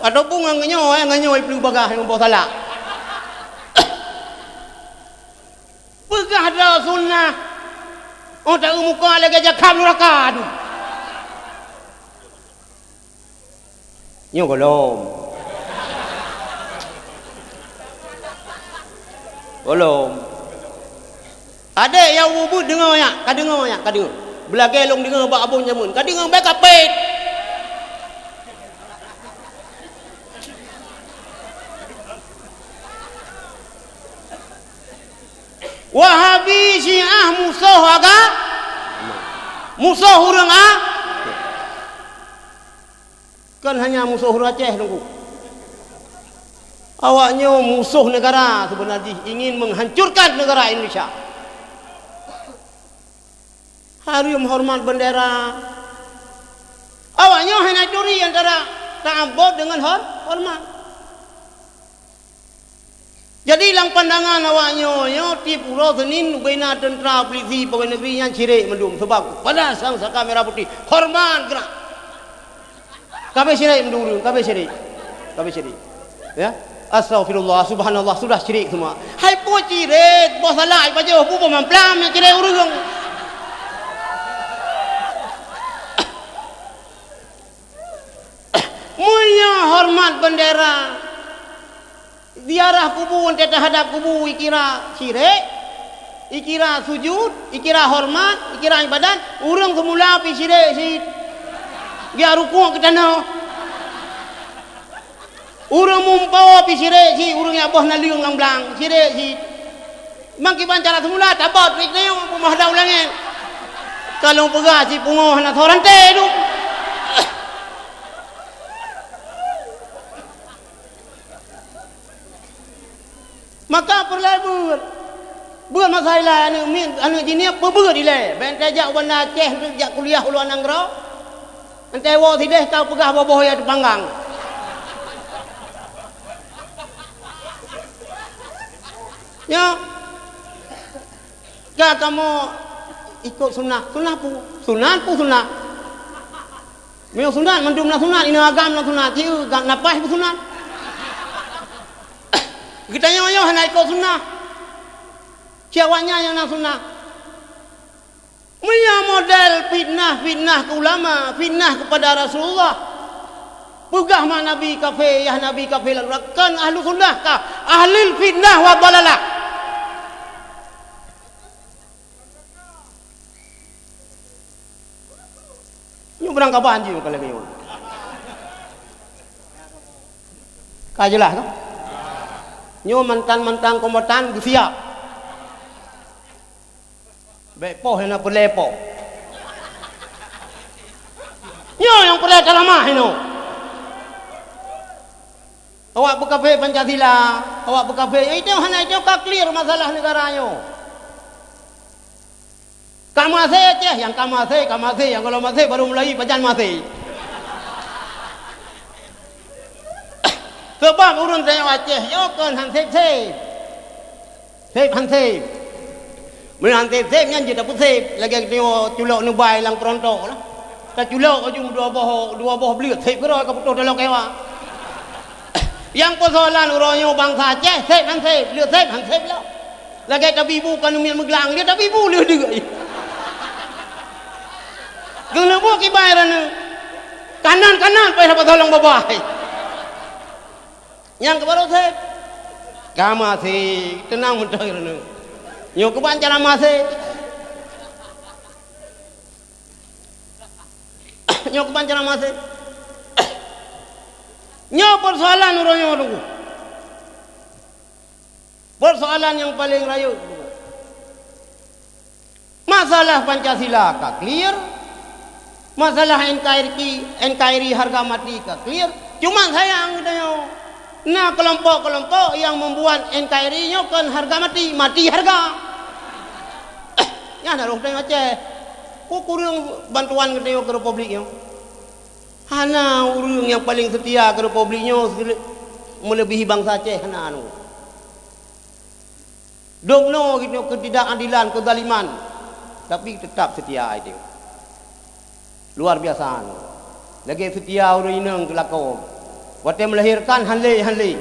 Ataupun ngon nyoe, eh, ngon nyoe ipleue bagah nyang boh talak. Peugah droe sunnah. Oh, taeu muka lagèe jakham nuraka tu. Nyoe gohlom. Gohlom. Adék nyang ubit deungoe nyak, ka deungoe nyak, ka deungoe. Beulagèe lôn deungoe bak abon jameun, ka deungoe bèk kapét. Wahabi, Syiah musoh aga-, musoh ureueng a-, kon hanya musoh ureueng Aceh, Teungku. Awak nyoe musoh negara seubeuna jih, ingin menghancurkan negara Indonesia. Hareuem horeumat bendera. Awak nyoe hana turi antara ta'abbud dengan hor-, horeumat. Jadi, lam pandangan awak nyoe, nyoe tiep uroe Seunin ubena teuntra, pulisi, pegawai negeri nyan syirik mandum, sabab pada sang saka merah putih, horeumat geurak. Ka abéh syirik mandum ureueng, ka abéh syirik. Ka abéh syirik. Ya. Astaghfirullah, subhanallah, sudah syirik semua. Hai po syirik, boh salak ipajoh, buboh mamplam nyang syirik ureueng. Meunyoe horeumat bendera, ziarah kubu, enteuk teuhadap kubu, ikira syirik, ikira sujud, ikira horeumat, ikira ibadat, ureueng seumula pih syirik cit. Geujak rukuk keu tanoh. Ureueng mumpoe pih syirik cit, ureueng jak boh naleueng lam blang, syirik cit. Meukiban cara seumula, tabot, rikneu, peumah dau langét. Ka lôn peugah cit pungoh hana soe ranté dum. Maka peureulèe beuet. Beuet masa ilèe aneuk miet, aneuk jih nyan peubeuet ilèe. Bèk enteuk jak u Banda Aceh, enteuk jak kuliah u luwa nanggroe. Enteuk woe sideh ka peugah boh-boh ya teupanggang. Nyoe. Ka kamoe ikot sunnah. Sunnah peue? Sunnah peue sunnah? Meunyoe sunat, mandum na sunat, inong agam na sunat, sieu gam na paih peusunat. Geutanyoe nyoe hana ikot sunnah. Cit awaknyan nyang na sunnah. Meunyoe model fitnah-fitnah keu ulama, fitnah keupada Rasulullah, peugah mak Nabi kafé, yah Nabi kafé, lalu kon ahlu sunnah kah, ahlul fitnah wa dhalalah. Nyoe beurangkaban jih ka lagèe nyoe. Ka jeulaih kan? Nyoe mantan-mantan kombatan geusiap. Bèk poh nyang na peureulèe poh. Nyoe nyang peureulèe teuramah inoe. Awak beukafé Pancasila, awak beukafé, nyang itu hana itu ka clear masalah negara nyoe. Ka maséh Aceh, nyang ka maséh, ka maséh, nyang gohlom maséh baru mulai pajan maséh. Sabab ureueng tanyoe Aceh nyoe kon han sép-sép. Sép han sép. Meunyoe han sép-sép nyan jeuet tapeusép, lagèe tanyoe culok nubai lam keurontok lah. Taculok ujong dua boh, dua boh bleuet, sép keudroe ka putôh taloe keuwa. Nyang peusoalan uroe nyoe bansa Aceh, sép han sép, bleuet sép han sép lom. Lagèe tabi bu ka neumiet meuglang, dia tabi bu lheueh deuk. Geuleubu kibai raneuk. Kanan-kanan payah dapat tolong babah. Nyang keubaroe sép. Ka maséh, teunang meuntoi raneuk. Nyoe keuban cara maséh. Nyoe keuban cara maséh. Nyoe peusoalan uroe nyoe, Teungku. Peusoalan nyang paleng rayeuk. Masalah Pancasila ka clear. Masalah N K R I, N K R I harga mati ka clear. Cuma sayang geutanyoe, na keulompok-keulompok nyang membuat N K R I nyoe kon harga mati, mati harga. Nyan harôh tanyoe Aceh. Ku kureueng bantuan geutanyoe keu republik nyoe. Hana ureuëng nyang paleng seutia keu Republik nyoe seule-, meuleubèhi bansa Aceh, hana anu. Dong noe geutanyoe keutidakadilan, keuzaliman, tapi teutab seutia ai teuh. Luar biasa nyoe. Lagèe seutia ureuëng inong keu lakoe. Watèe meulahirkan, han lé, han lé.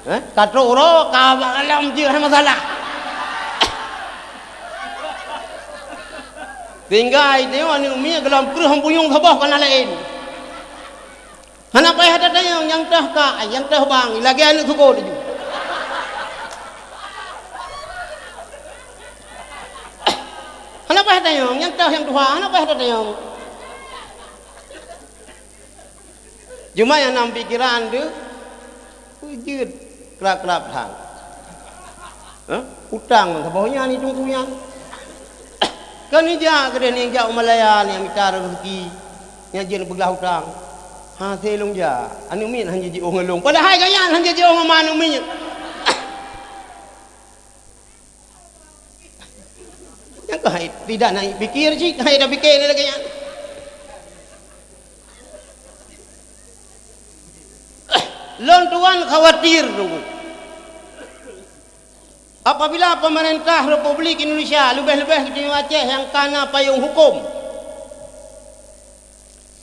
Eh, ka trok uroe, ka bak alam jeuet, hana masalah. Sehingga ai teuh aneuk miet gohlom kreueh, han punyueng saboh, ka na laén. Hana payah tatanyong nyang toh kak, nyang toh bang, lagèe aneuk sukôt laju. Hana payah tanyong nyang toh nyang tuha, hana payah tatanyong. Cuma nyang na pikeran teuh, jeuet krab-krab that. Hah? Utang saboh nyan, itong-tong nyan. Kan ijak keudeh, nijak u Malaya, nijak mita raseuki, nyang jeuet peuglah utang. Hasé lôn jak, aneuk miet han jijiôh ngon lôn. Padahai gobnyan han jijiôh ngon ma aneuk miet. Nyang keuh hai tidak na pikir cit, hai dah pikir lagèe nyan. Lôn tuan khawatir teungku. Apabila pemerintah Republik Indonesia, leubeh-leubeh geutanyoe Aceh nyang ka na payong huköm,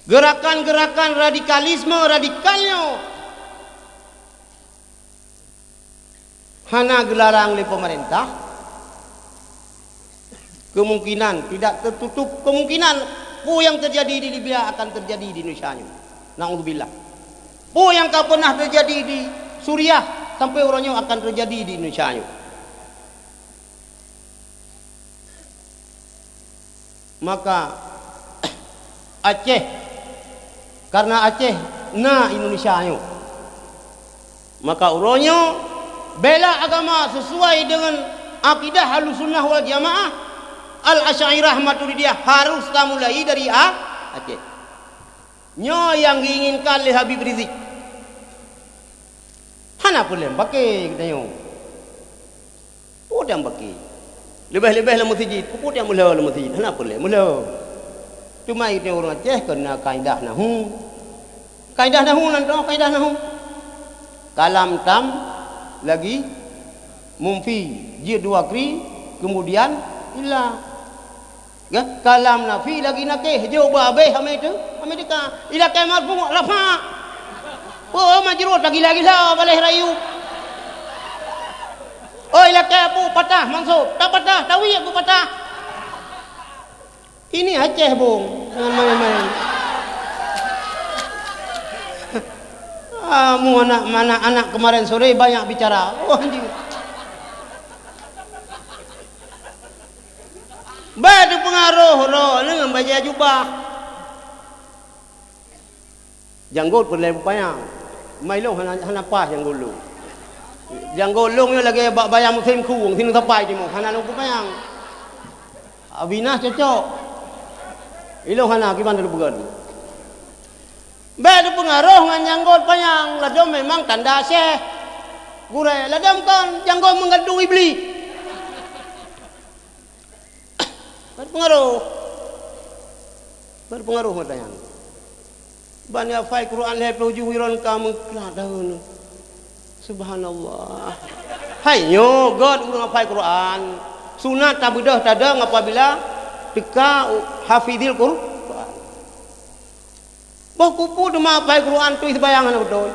geurakan-geurakan radikalisme radikal nyoe hana geularang lé pemerintah, kemungkinan, tidak tertutup kemungkinan, peue nyang teujadi di Libya akan teujadi di Indonesia nyoe. Naudzubillah. Peue nyang ka peunah teujadi di Suriah sampai uroe nyoe akan teujadi di Indonesia nyoe. Maka Aceh, karena Aceh na Indonesia nyoe, maka uroe nyoe bela agama sesuai dengan akidah Ahlussunnah wal Jamaah, Al-Asy'ariyah, Maturidiyah harus tamulai dari A-, Aceh. Nyoe nyang geuinginkan lé Habib Rizik. Hana peureulèe bak geutanyoe. Peue nyang baki? Leubeh-leubeh lam meuseujid. Peue nyang meulo lam meuseujid? Hana peureulèe meulo. Cuma geutanyoe ureuëng Aceh keu na kaidah nahu. Kaidah nahu nan toh, kaidah nahu. Kalam tam lagi munfi, jeuet dua kri, kemudian illa. Kan? Kalam nafi lagi nakeh, jok bak abéh amé teuh, amé teuka. Ilakèe marfu' rafa'. Peue majrur tagila-gila baleh rayu. Oh, ilakèe peue patah mansub, tapatah, tawiek peue patah. Ini Aceh, Bung, jangan main-main. Kamu anak, anak-anak kemarin sore banyak bicara. Oh, anjing. Bèk teupeungaroh droeneuh ngon bajèe jubah. Janggot peureulèe beupanyang. Mai lôn hana, hana paih janggot lôn. Janggot lôn nyoe lagèe bak bayang musém khueng, sineuk sapai timoh, hana lôn peupanyang. Abinah cocok. Ilôn hana, kiban lôn peugah. Bèk teupeungaroh ngon janggot panyang, ladôm memang tanda syèh. Gurèe, ladôm kon, janggot meugandông Iblih. Bèk teupeungaroh. Bèk teupeungaroh mata nyan. Ban hafai Quran lhèe ploh juh iron ka meuklat daun. Subhanallah. Hai nyoe gèt ureueng hafai Quran. Sunat tabeudôh tadong apabila teuka hafizil Quran. Boh kupu teuma hafai Quran, tui seubayang hana beutôi.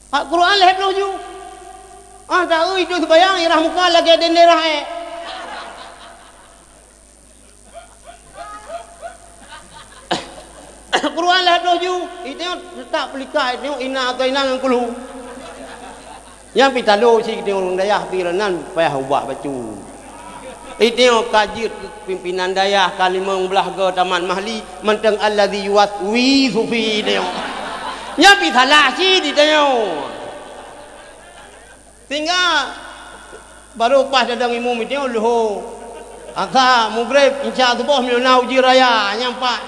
Al-Quran lhèe ploh ju. Ah, taeu itu seubayang, irah muka lagèe dendera èk. Quran lhèe ploh ju, itu tetap pelika itu ina atau ina ngan kulu. Nyang pi talo cit ureueng dayah pi nan payah ubah bacut. Itanyoe ka jeuet keu pimpinan dayah ka limong blaih goe tamat mahli, mantong alladzi yuwaswisu fi itanyoe. Nyan pi salah cit itanyoe. Sehingga baru pas dadang imum itanyoe leuho. Asa mugreb, insya Allah suboh meunyoe na uji raya, nyan pat.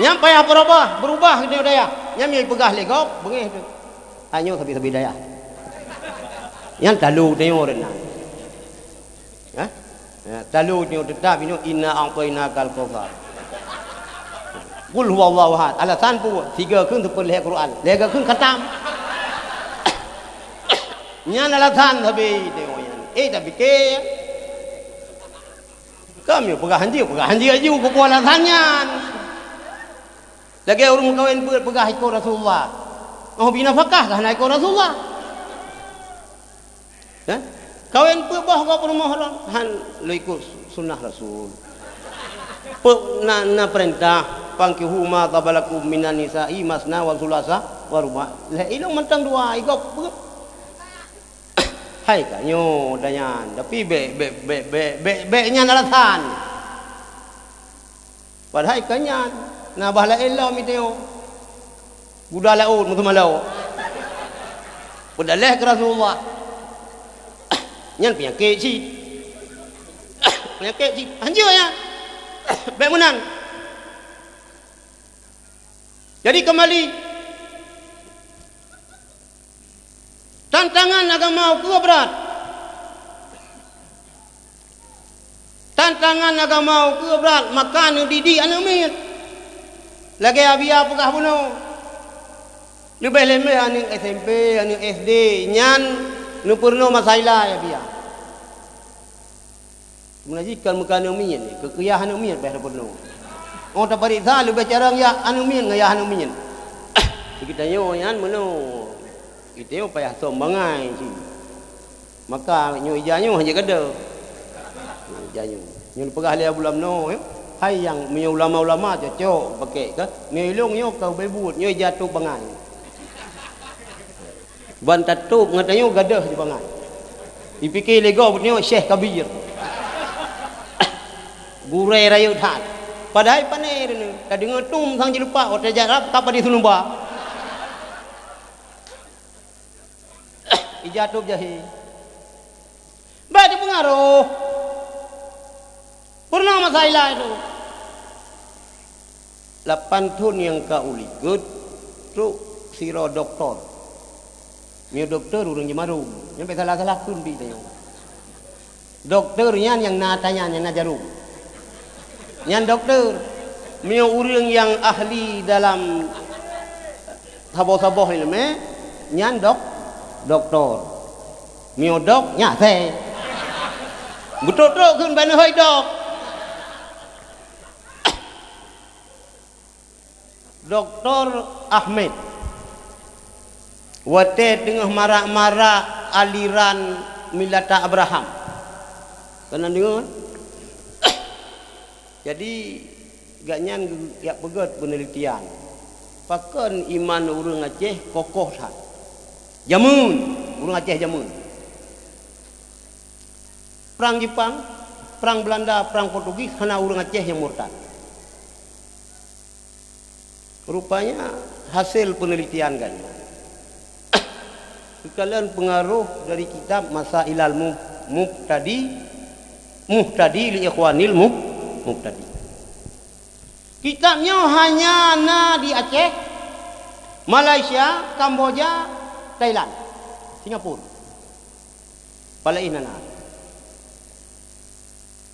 Nyan payah berubah, berubah itanyoe dayah. Nyan miyai peugah lé gob, beungéh tu. Tanyoe sabe-sabe dayah. Nyang talu tanyoe reunan. Hah? Ya, talu nyoe teutap nyoe, "Inna a'tainakal kautsar." "Qul huwallahu ahad." Alasan peue? Sigoe kheun seupôt lhèe Quran. Lhèe goe kheun khatam. Nyan alasan sabe tengok nyan. Eh, tapike. Kami peugah hanjeuet, peugah hanjeuet aju, peue alasan nyan. Lagèe ureueng meukawen peuet peugah ikôt Rasulullah. Oh, bina fakah kah na ikôt Rasulullah. Hah? Kawen peuet boh gob rumoh lom, han lôn ikôt su-, sunnah Rasul. Peuet na, na peurintah, "Fankihu ma taba lakum minan nisa'i masna wa sulasa wa ruba'." Lhèe ilong mantong dua, igob peuet. Hai ka nyoe dan nyan, tapi bèk, bèk, bèk nyan alasan. Padahai ka nyan, na bah laén lom iteuh. Guda laôt meuteumé laôt. Peudaleh keu Rasulullah. Nyan peunyakét cit. Peunyakét cit. Hanjeuet nyan. Bèk meunan. Jadi kembali. Tantangan agama ukeue brat. Tantangan agama ukeue brat, maka neudidik aneuk miet. Lagèe Abia peugah bunoe. Leubeh-leubeh aneuk S M P, aneuk S D, nyan neupeurunoe masa ilai Abia. Meunan jih kon meukawen aneuk miet, keu yah aneuk miet bèk tapeurunoe. Oh, tapareksa leubeh carông yah aneuk miet ngon yah aneuk miet. Geutanyoe nyan meunoe, geutanyoe payah som bangai cit. Maka nyoe ija nyoe hana gadôh. Ija nyoe. Nyoe peugah lé Abu Lamno, hai nyang meunyoe ulama-ulama cocok pakai ka. Nyoe ilong nyoe ka ubé buet, nyoe ija tôb bangai. Ban tatôb ngon tanyoe gadôh di bangai. Ipike lé gob nyoe Syekh Kabir. Gurèe rayeuk that. Padahai pané deungon. Tadeungoe tum sang jilupak, watèe jak rab ka padé seunuba. Ija tôb jahé. Bèk teupeungaroh. Peurunoe masa ilai tu. Lapan thon nyang ka ulikot, trok sidroe dokto. Meunyoe dokto ureueng jimarum, nyan bèk salah-salah kheun pih tanyoe. Dokto nyan nyang na tanyan, nyang na jarum. Nyan dokto. Meunyoe ureueng nyang ahli dalam saboh-saboh ileumèe, nyan dok-, dokto. Meunyoe dok, nyan asèe. Beutrok-trok kheun bak neuhôi dok. Dokto Ahmed, watèe teungoh marak-marak aliran milata Abraham. Kana deungö? Jadi, gobnyan geujak peugöt peunelitian, pakon iman ureueng Aceh kokoh that. Jameun, ureueng Aceh jameun. Prang Jepang, prang Belanda, prang Portugis, hana ureueng Aceh nyang murtad. Rupanya, hasil peunelitian gobnyan, geukalon peungaroh dari kitab Masailal Mu-, Mubtadi, Muhtadi li Ikhwanil Mu-, Mubtadi. Kitab nyoe hanya na di Aceh, Malaysia, Kamboja, Thailand, Singapura. Palai na na.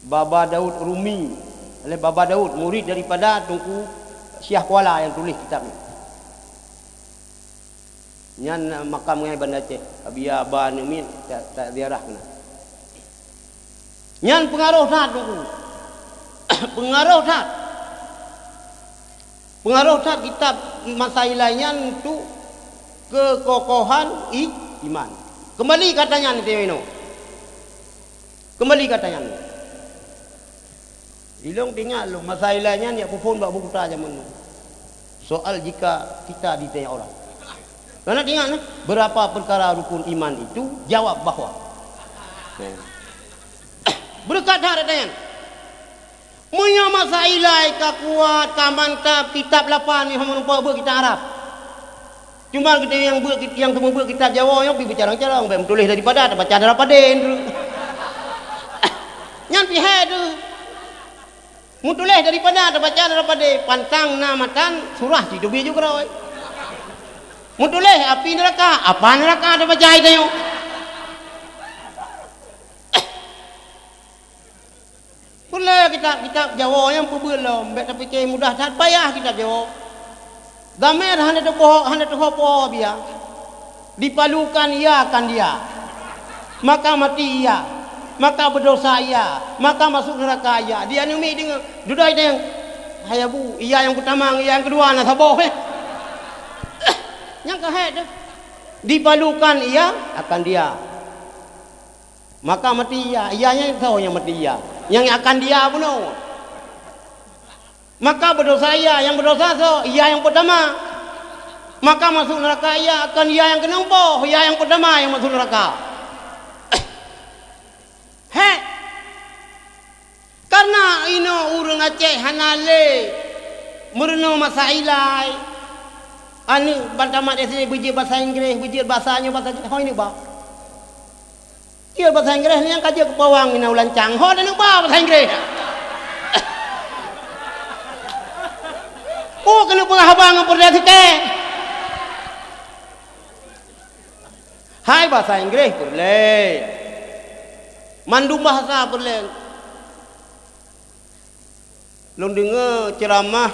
Baba Daud Rumi, oleh Baba Daud, murid daripada Teungku Syiah Kuala nyang tuléh kitab nyoe. Nyan, eh, makam ngai Banda Aceh, Abia Aba Aneuk Miet, ta-, taziarah keunan. Nyan peungaroh that, Teungku. Peungaroh that. Peungaroh that kitab Masailai nyan untuk keukokohan i-, iman. Keumbali keu ata nyan, Teungku. Keumbali keu ata nyan. Ilong teuingat lôn, Masailai nyan jak peuphon bak buku ta jameun nyoe. Soal jika kita ditanya orang. Karena ingat, eh, berapa perkara rukun iman itu, jawab bahwa. Beureukat that ata nyan. Meunyoe Masailai ka kuat, ka mantap, kitab lapan nyoe hana meurumpok beuet kitab Arab. Cuma geutanyoe nyang beuet, nyang teumeubuet kitab Jawa nyoe pih beucarông-carông, bèk meutuléh daripada tabaca dara padé. Nyan pih hai tu. Meutuléh daripada tabaca dara padé, pantang na matan surah cit teubiet ju keurôi. Meutuléh api neuraka, apa neuraka tabaca tanyoe. Kitab Jawoe nyan peubeuet lom, bék tapike mudah that, payah kitab Jawoe. Dhamer hana teupoh, hana teuho poh biya. Dipalukan ya akan dia. Maka mati ia. Maka berdosa ia. Maka masuk neraka ia. Di aneuk miet deungoe, dudoe deungoe. Hai Abu, ia nyang peutama ngon ia nyang keudua na saboh, eh. Nyang ka hék teuh. Dipalukan ia akan dia. Maka mati ia, ia nyan soe nyang mati ia? Nyang akan dia bunoe. Maka berdosa ia, nyang berdosa soe? Ia nyang peutama. Maka masuk neraka ia, akan ia nyang keunong poh, ia nyang peutama nyang masuk neraka. Hék! Kareuna inoe ureuëng Aceh hana lé meurunoe masa ilai. Aneuk ban tamat S D beujeuet basa Inggréh, beujeuet basa nyoe basa Aceh, hôi neuk ba. Jeuet basa Inggréh nyan ka jeuet keu pawang inoe u lancang, hôi neuk ba basa Inggréh. Oh, keuneuk peugah haba ngon peureulée sikée. Hai basa Inggréh peureulée. Mandum bahasa peureulée. Lôn deungoe ceuramah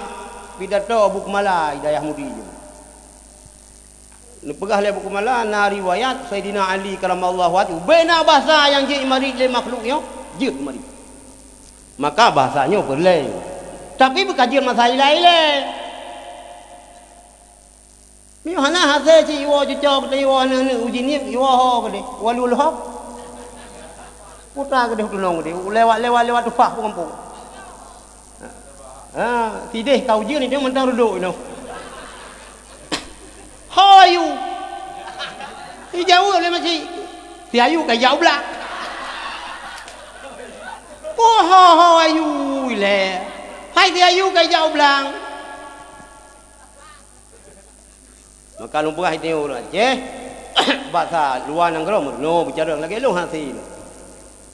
pidato Abu Keumala di Dayah Mudi nyoe. Neupeugah lé Abu Keumala, na riwayat Saidina Ali karamallahu wajhahu, beu na bahsa nyang jeuet jimarit lé makhluk nyoe, jeuet jimarit. Maka bahsa nyoe peureulée. Tapi beu ka jeuet masa ilée-ilée. Meunyoe hana hase cit iwoe cucoe, keu iwoe aneuk-aneuk uji niet, iwoe ho keudeh, Walul Hok. Putra keudeh tulông keudeh, lewat, lewat, lewat tupah peugampông. Ha, sideh ka ujeuen itu mantong reudok inoe. Ho ayu. Dijaweueb lé masih. Si ayu ka jak u blang. Oh, ho, ho ayu ilée. Hai si ayu ka jak u blang. Maka lôn peugah di tanyoe ureuëng Aceh, basa luwa nanggroe meurunoe bicara lagée lôn hase.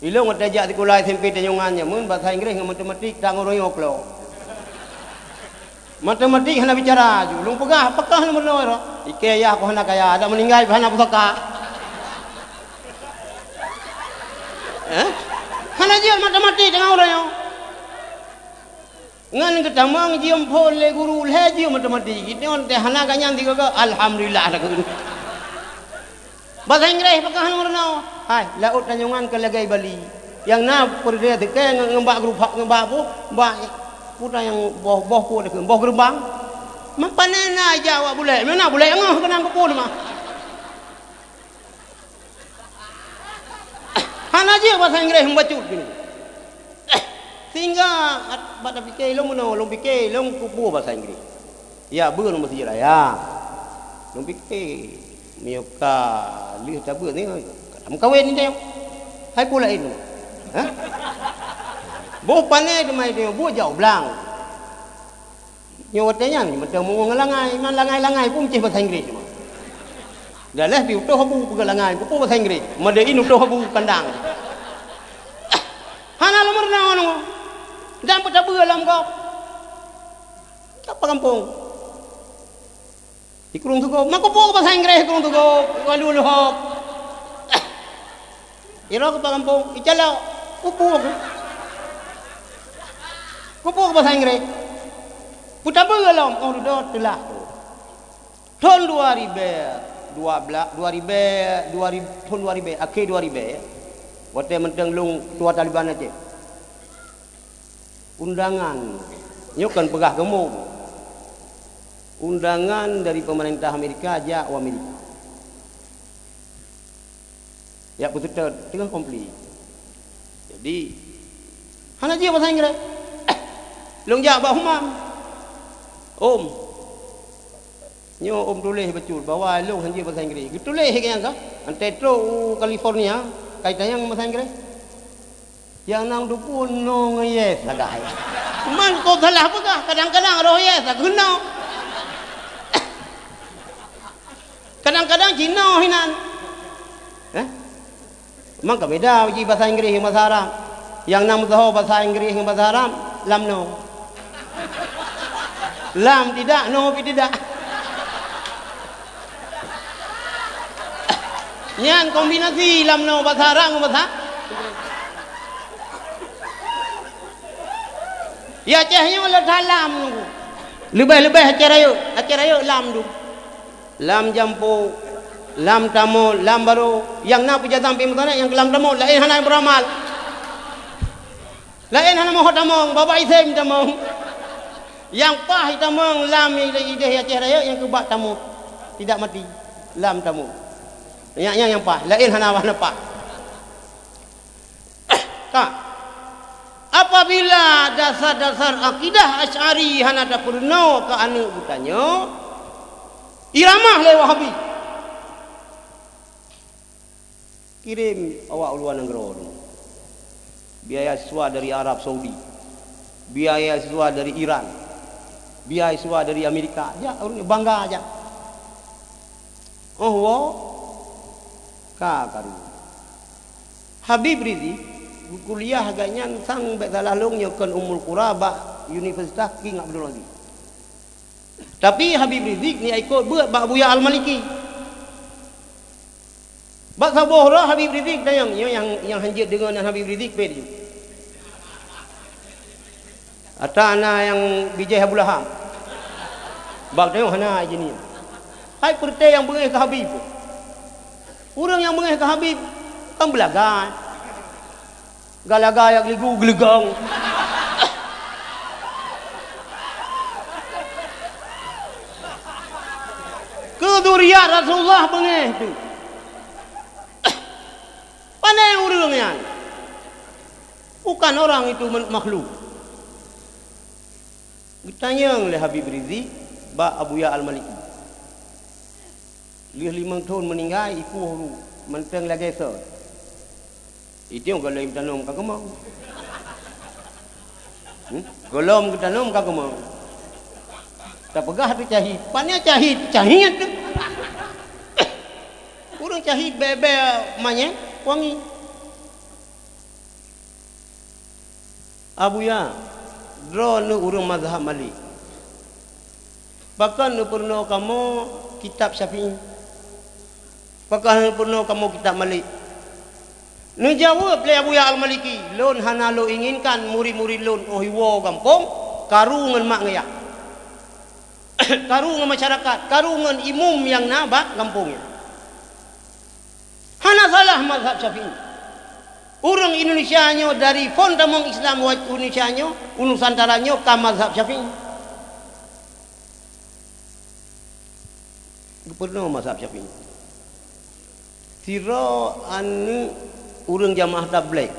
Ilôn watée jak sikula S M P Tanjungan nyan, basa Inggréh ngon matematik tanggong royong klo. Matematik hana bicara aju. Lôn peugah, pakah lôn meurunoe roh. Ikée yah ku hana kaya, adak meuninggai pih hana pusaka. Eh? Hana jeuet matematik tanggong royong. Ngon geutamong jiôh phon lé guru lhée jeuem matematik. Geutanyoe teuh hana gobnyan sigoe-goe, alhamdulillah takheun. Basa Inggréh pakon hana meurunoe. Hai, laôt tanyoe nyan ka lagée Bali. Nyang na peureulée teuke ngon, ngon bak geurupak, ngon bak boh, bak puta nyang boh, boh peue takheun, boh geureubang. Meupané na jak awak bulek, meunan bulek ngeuh keunong keupeue teuma. Hana jeuet basa Inggréh meubacut keunoe. Sehingga bak tapike lôn meunoe, lôn pike lôn keupeue basa Inggréh. Ya, beu lôn meuseujid raya. Lôn pike, meunyoe ka lheueh tabeuet ni, ka tameukawen ni teuh. Hai peue laén. Hah? Boh pané teuma itu, buet jak u blang. Nyoe watée nyan, meuteumé ngon langai, man langai-langai pun meucéh basa Inggréh cuma. Dah lheueh pi utôh abu peugah langai, peue basa Inggréh, made in utôh abu kandang. Hana lom meurunoe ngon. Dan peutabeu lom gob. Ka peugampông. Di Krueng Sugop, meukeupue basa Inggréh Krueng Sugop, Walul Hok. Iro keu peugampông, icalok, keupeue keu. Keupeue basa Inggréh. Peutabeu lom, oh, dudoe teulah. Thon dua ribée dua blaih, dua ribée, dua rib-, thon dua ribée, akhé dua ribée, watée mantong lôn ketua Taliban Aceh. Undangan, nyoe kon peugah keu mum. Undangan dari pemerintah Amerika jak u Amerika. Jak peuseutôt teungoh konflik. Jadi, hana jeuet basa Inggréh. Lôn jak bak Humam. Om, nyoe om tuléh bacut bahwa lôn hana jeuet basa Inggréh. Geutuléh lagée nyan ka. Anté trok u California, ka itanyong basa Inggréh. Nyang na teupeu no ngon yes sagai. Man kon salah peugah, kadang-kadang roh yes keunoe. Kadang-kadang cit no hinan. Eh? Man ka beda jih basa Inggréh ngon basa Arab. Nyang na meusaho basa Inggréh ngon basa Arab, lam no. Lam tidak, no pih tidak. Nyan kombinasi lam no basa Arab ngon basa. Di Aceh nyoe le that lam nunggu. Leubeh-leubeh Aceh Rayeuk, Aceh Rayeuk lam dum. Lam jampo, lam tamo, lam baro. Nyang na peujazam pih meusanak nyang keu lam tamo, laén hana beuramal. Laén hana mohot tamong, babah isem tamong. Nyang paih tamong lam ideh Aceh Rayeuk nyang keu bak tamo. Tidak mati. Lam tamo. Nyan, nyan nyang paih, laén hana, hana paih. Ka. Apabila dasar-dasar akidah Asy'ari hana tapeurunoe keu aneuk geutanyoe, iramah lé Wahabi. Kirém awak u luwa nanggroe nyoe. Biaya siswa dari Arab Saudi. Biaya siswa dari Iran. Biaya siswa dari Amerika. Jak, ureueng bangga jak. Oh, woe. Ka karu. Habib Rizik, geukuliah gobnyan sang bék salah lôn nyoe kon Ummul Qura bak Universitas King Abdul Aziz. Tapi Habib Rizik ni ikot beuet bak Buya Al-Maliki. Bak saboh uroe Habib Rizik tanyong, nyoe nyang, nyang hanjeuet deungon Habib Rizik pet ju. Ata na nyang bijéh Abu Lahab. Bak tanyoe hana ijin nyan. Hai peureuté nyang beungéh keu Habib. Ureueng nyang beungéh keu Habib kan beulaga. Galaga jak geuligu geuleugong. Keu zuriat Rasulullah beungéh tu. Pane ureueng nyan? Bukan orang itu men-, makhluk. Geutanyong lé Habib Rizik bak Abuya Al-Maliki. Lheueh limong thon meuninggai, ipuh ru, mantong lagèe sot. Itong gohlom tanom ka keumong. Hmm? Gohlom geutanom ka keumong. Tapeugah tu cahit. Pane cahit? Cahit tu. Ureueng cahit bèe-bèe manyét wangi. Abuya, droeneuh ureueng mazhab Malik. Pakon neupeurunoe kamoe kitab Syafi'i? Pakon neupeurunoe kamoe kitab Malik? Neujaweueb lé Abuya Al-Maliki, "Lôn hana lôn inginkan murit-murit lôn 'oh iwoe gampông karu ngon mak ngon yah, karu ngon masyarakat, karu ngon imum nyang na bak gampông nyan." Hana salah mazhab Syafi'i. Ureueng Indonesia nyoe dari phon tamong Islam u Indonesia nyoe, u Nusantara nyoe ka mazhab Syafi'i. Geupeureunoe mazhab Syafi'i. Sidroe aneuk ureueng jamaah tabligh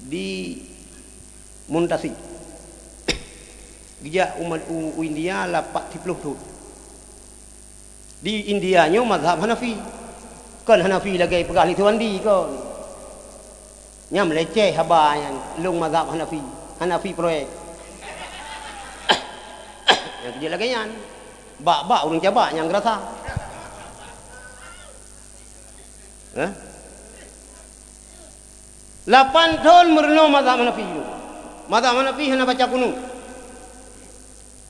di Muntasir. Geujak u, u, u India lapan siplôh thon. Di India nyoe mazhab Hanafi. Kon Hanafi lagèe peugah lé Suwandi kon. Nyan meuleceh haba nyan, lôn mazhab Hanafi. Hanafi proyek. Nyang keujeuet lagèe nyan. Bak-bak ureueng cabak nyang geurasa. Hah? Lapan thon meurunoe mazhab Hanafi. Mazhab Hanafi hana baca kunut.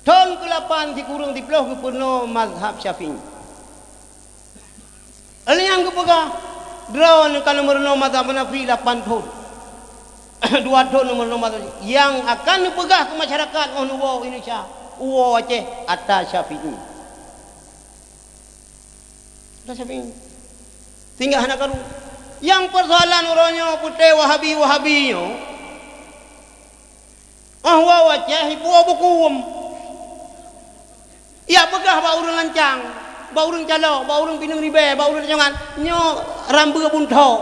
Thon keulapan sikureueng siplôh geupeurunoe mazhab Syafi'i. Lheueh nyan geupeugah, "Droeneuh ka neumeurunoe mazhab Hanafi lapan thon." Dua thon neumeurunoe mazhab. Nyang akan neupeugah keu masyarakat 'oh neuwoe Indonesia, woe Aceh, ata Syafi'i. Ata Syafi'i. Sehingga hana karu. Nyang peusoalan uroe nyoe peuté Wahabi-Wahabi nyoe, 'oh woe Aceh ipuwoe buku. Yak peugah bak ureueng lancang, bak ureueng calok, bak ureueng pineung ribèe, bak ureueng tanyongan, nyoe rambeue buntok.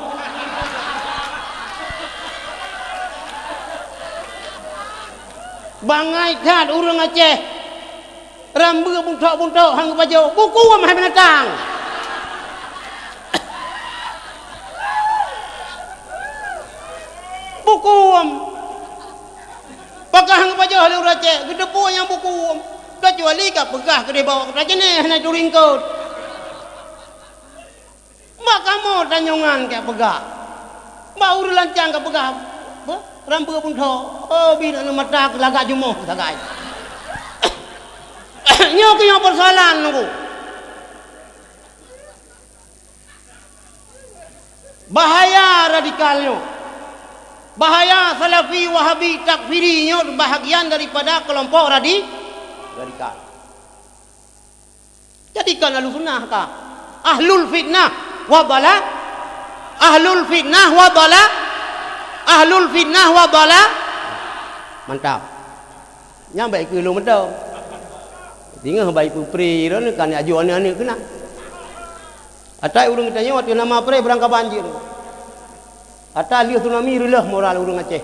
Bangai that ureueng Aceh. Rambeue buntok-buntok han geupajoh, buku hai binatang. Buku. Pakon han geupajoh lé ureueng Aceh, geuteupeue nyang buku. Keucuali ka peugah keudeh bawak keuta jeuneh hana turi eungkôt. Bak kamoe tanyongan ka peugah. Bak ureueng lancang ka peugah. Beuh, rambeue buntok. Oh, bin aneuk mata keu lagak jumoh sagai. Nyoe keuh nyoe peusoalan nunggu. Bahaya radikal nyoe. Bahaya Salafi, Wahabi, Takfiri nyoe bahagian daripada kelompok radi-, radikal. Jadikan Ahlussunnah ka ahlul fitnah wa dhalal, ahlul fitnah wa dhalal, ahlul fitnah wa dhalal. Mantap. Nyan baik keu lôn mantong. Singoh baik peupré droeneuh kan ajoh aneuëk-aneuëk keunan. Atai ureuëng tanyoe ateueh nama pré beurangkaban jeuet. Ata lheueh tsunami reuleuh moral ureuëng Aceh.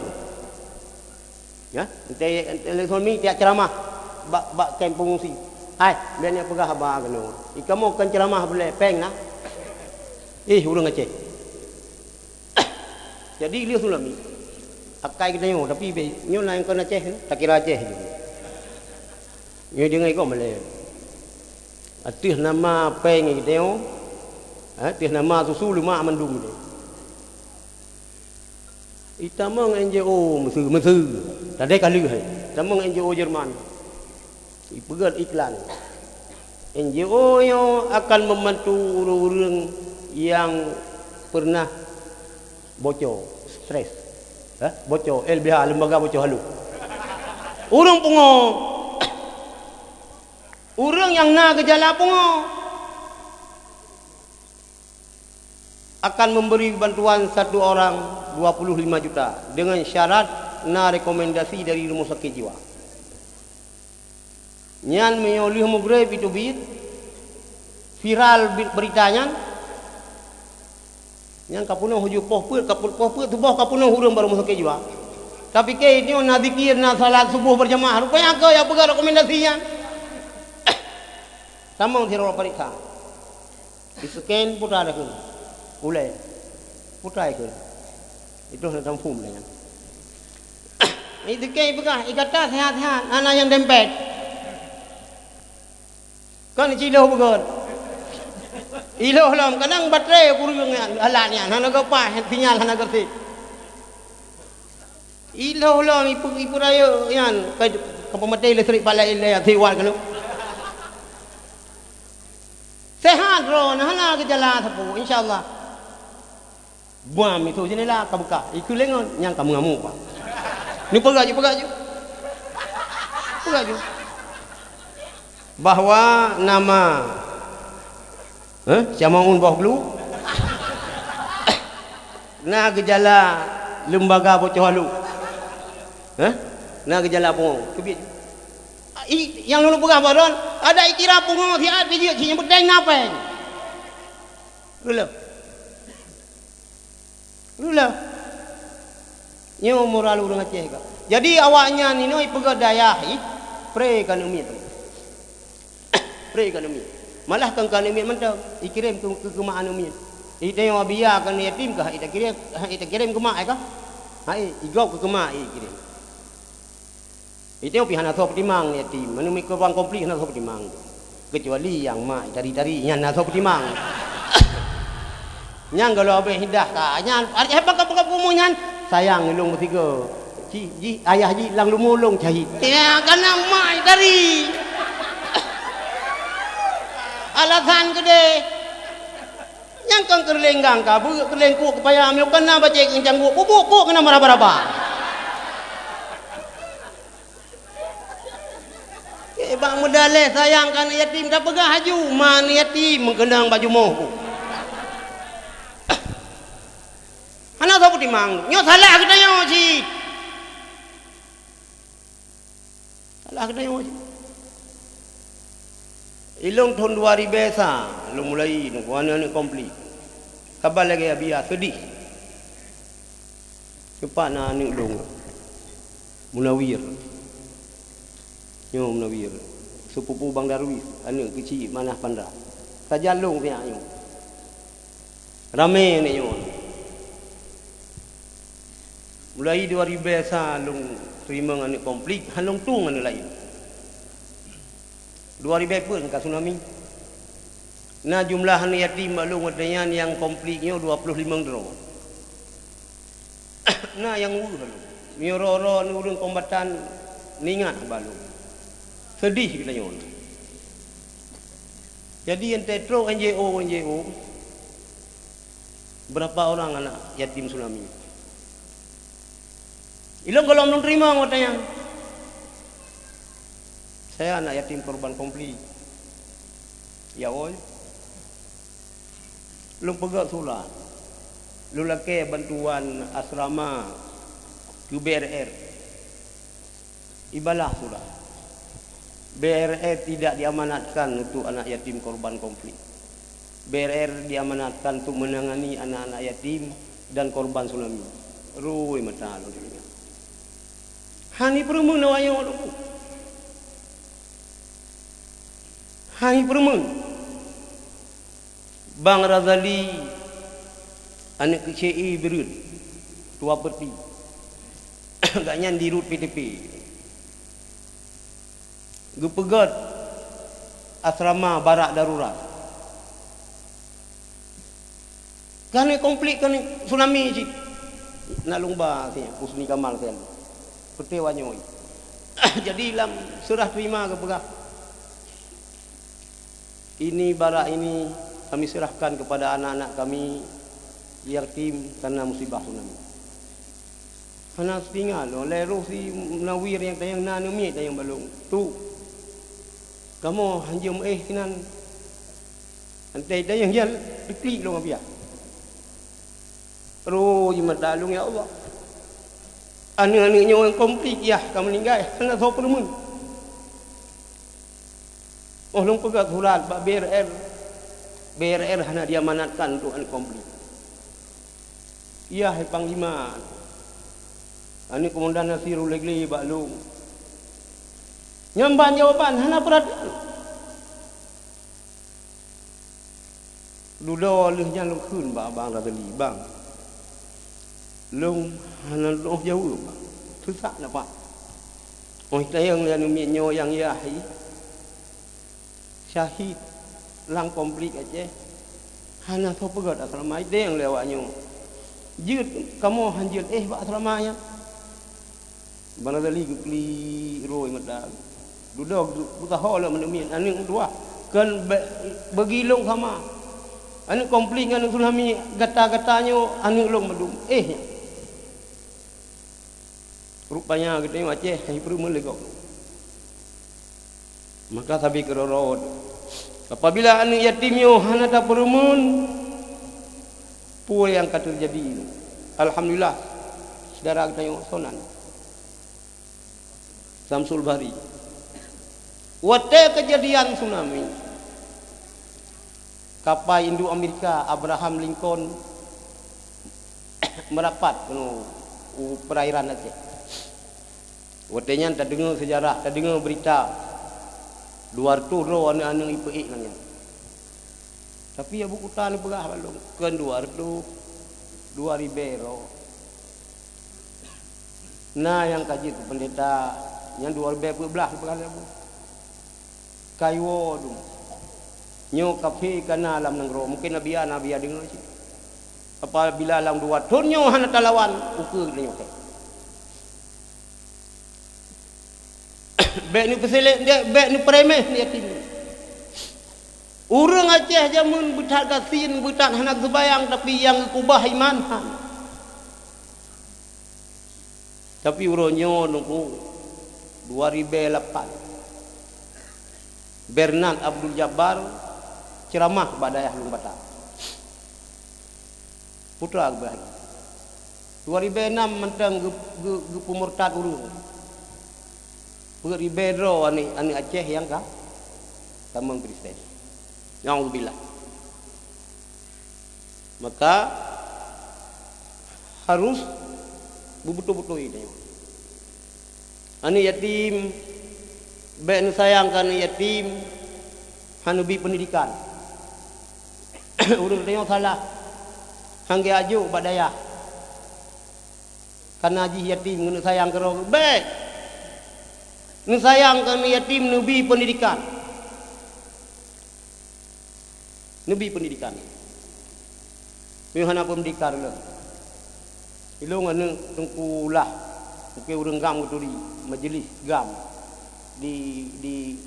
Ya, ente, ente lheueh tsunami tiak ceuramah bak, bak kem peungungsi. Hai, biar nyak peugah haba keunoe. Ikamoe kon ceuramah bulée péng na. Ih, ureuëng Aceh. Jadi lheueh tsunami. Akai geutanyoe, tapi be-, nyoe na nyang kon Aceh, takira Aceh jih. Nyoe deungoe gob malée. Ateueh nama péng geutanyoe, eh, ateueh nama susu lemak mandum geutanyoe. Itamong N G O Mesir, Mesir. Tadai ka lheueh hai. Itamong N G O Jerman. Ipeugét iklan. N G O nyoe akan membantu ureuëng-ureuëng nyang pernah bocor, stres. Hah? Bocor, L B H, lembaga bocor halu. Ureuëng pungo. Ureuëng nyang na geujala pungo akan memberi bantuan satu orang dua puluh lima juta dengan syarat na rekomendasi dari rumah sakit jiwa. Nyan meunyoe lheueh mugreb itu bit, viral bi-, berita nyan, nyan ka peunoh uju poh peuet, ka peuet poh peuet, tuboh ka peunoh ureuëng bak rumah sakit jiwa. Tapi keu nyoe na zikir, na salat suboh berjamaah, rupanya keu nyang peugah rekomendasi nyan. Tamong sidroe pareksa. Iscan putra dah keuh. Ulée. Putra ikeuh. Itu hana tamphom lé nyan. Iscan peugah, ikata sehat-sehat, hana nyang dempet. Kan icilôh beugét. Ilôh lom, kadang baterai kureueng nyan, alat nyan, hana geupaih, sinyal hana geusit. Ilôh lom ipe-, ipeurayeuk nyan, ka, ka peumaté listrik palai ilée, siwat keunoe. Sehat droe, hana geujala sapeue, insya Allah. Buam itu jendela ka buka, ikeu lengon, nyang ka meungamuk, Pak. Ni peugah ju, peugah ju. Peugah ju. Bahwa nama, eh, Syamaun boh glu, na geujala lembaga bocor halu. Eh? Na geujala pungo. Keubiet. I, nyang lôn peugah baron, ada ikira pungo siat bijeuet, si nyang penting na péng. Reuloh. Reuloh. Nyoe moral ureuëng Aceh ka. Jadi awaknyan inoe ipeugah dayah ih, pré ka neumiet. Pré ka neumiet. Malah kon ka neumiet mantong, ikirém keu, keu, keu mak aneuk miet. Itanyoe biya keu yatim ka, ita kirém, ita kirém keu mak, eh, ka? Hai, igop keu, keu mak, ikirém. Itanyoe pih hana soe peutimang yatim, aneuk miet keu bang komplit hana soe peutimang. Keucuali nyang mak tari-tari, nyan hana soe peutimang. Nyang galo abéh idah ka, nyan, arti apa ka, ka, ka, nyan? Sayang ilông meusigoe. Ci, jih, ayah jih lam leumo lông cahit. Ya, kana mai tari. Alasan keudeh. Nyang kon keureuléng gang ka, beuet keureuléng kuk keupaya, meunyoe kana bacé keuncang guk, bubuk kuk keunan meuraba-raba. Eh, bak meudaleh sayang keu aneuk yatim, tapeugah laju, ma aneuk yatim meukeunong bak jumoh ku. Hana soe peutimang, nyoe salah geutanyoe cit. Salah geutanyoe cit. Ilông thôn dua ribèe sa, lôn mulai nunggu aneuk-aneuk konflik. Haba lagèe biasa seudeh. Teumpat na aneuk lôn. Munawir. Nyoe Munawir, sepupu Bang Darwis, aneuk keuchik Manah Pandra. Sajan lôn siat nyoe. Ramé aneuk nyoe. Mulai dua ribèe sa lôn teurimong aneuk konflik, han lôn tueng aneuk laén. Dua ribèe peuet ka tsunami. Na jumlah aneuk yatim bak lôn watèe nyan nyang konflik nyoe dua ploh limong droe. Na nyang weueh lôn. Meunyoe droe-droe ureueng kombatan neuingat bak lôn. Seudeh geutanyoe. Jadi, entah trok N G O, N G O, berapa orang anak yatim tsunami? Ilôn gohlom lôn teurimong watée nyan. Saya anak yatim korban konflik. Ya, woi. Lôn peugah surat. Lôn lakée bantuan asrama keu B R R. Ibalah surat. B R R tidak diamanatkan untuk anak yatim korban konflik. B R R diamanatkan untuk menangani anak-anak yatim dan korban tsunami. Rui mata lôn teuingat. Hana peureumeun awak nyoe lôn. Hana peureumeun. Bang Razali, aneuëk keuchik i Bireuen, Tua Peuti. Gobnyan di rot P T P. Geupeugét asrama barak darurat. Keuneuk konflik, keuneuk tsunami cit. Na lôn ba si Husni Kamal sian. Peuté wanyoe. Jadi lam seurah terima geupeugah, "Ini barak ini kami serahkan kepada anak-anak kami yatim karena musibah tsunami." Hana seutinggai lôn, lhée roh si Munawir nyang tanyong na aneuk miet tanyong bak lôn, "Tu, kamoe hanjeuet meuéh sinan." Antée tanyong nyan teuklik lôn abiah. Rui mata lôn, "Ya Allah, aneuk-aneuk nyoe nyang konflik yah ka meuninggai, hana soe peureumeun." Oh lôn peugah surat bak B R R, B R R hana diamanatkan untuk aneuk konflik. Yah hai Panglima, aneuk Komandan Nasir uléh glé bak lôn. Nyan ban jawaban hana peurhatian. Dudoe lheueh nyan lôn kheun bak Bang Razali, "Bang, lôn hana lôn jaweueb, Bang. Teusak na pat." Óh tanyong lé aneuk miet nyoe nyang yah hi, syahid lam konflik Aceh, hana soe peugét asrama, itanyong lé awak nyoe, "Jeuet kamoe han jeuet éh bak asrama nyan?" Bang Razali geuklik rui mata. Dudoe geu-, geusaho lom aneuk miet, aneuk dua. Kon be-, bagi lôn sama. Aneuk konflik ngon aneuk tsunami gata-gata nyoe aneuk lôn mandum. Éh nyan. Rupanya geutanyoe Aceh hana peureumeun lé gob. Maka sabe keudroe-droe, apabila aneuk yatim nyoe hana tapeureumeun, peue nyang ka teujadi? Alhamdulillah, syedara geutanyoe sonan Samsul Bahri. Watée keujadian tsunami, kapai induk Amerika Abraham Lincoln meurapat keunoe u perairan Aceh. Watée nyan tadeungoe seujarah, tadeungoe beurita, dua reutôh droe aneuk-aneuk ipeuék lam nyan. Tapi Abu Kuta neupeugah bak lôn, kon dua reutôh, dua ribée droe. Na nyang ka jeuet keu peundeta, nyang dua ribée peuet blaih neupeugah lé Abu. Kayue dum. Nyoe kafé ka na lam nanggroe, mungken Nabi ya, Nabi ya deungoe cit. Apabila lam dua thon nyoe hana talawan, ukeue geutanyoe kèe. Bèk neupeusélék, bèk neupeuremeh yatim. Ureueng Aceh jameun beuthat gasien, beuthat hana geuseumbayang, tapi nyang geukubah iman han. Tapi uroe nyoe nungku dua ribèe lapan, Bernard Abdul Jabbar ceuramah bak dayah Lueng Bata. Putra geubahi. Dua ribèe nam mantong geu-, geu-, geupeumurtad ureueng. Peuet ribèe droe aneuk, aneuk Aceh nyang ka tamong Kristen. Naudzubillah. Maka harus beubeutôi-beutôi tanyoe. Aneuk yatim, bèk neusayang keu aneuk yatim, hana neubi peundidikan. Ureueng tanyoe salah, han geujok bak dayah. Kana jih yatim, neusayang keudroe, bèk. Neusayang keu aneuk yatim, neubi peundidikan. Neubi peundidikan. Meunyoe hana peundidikan lom. Ilôn aneuk Teungku Lah, mungken ureueng GAM geuturi, majelis GAM di, di,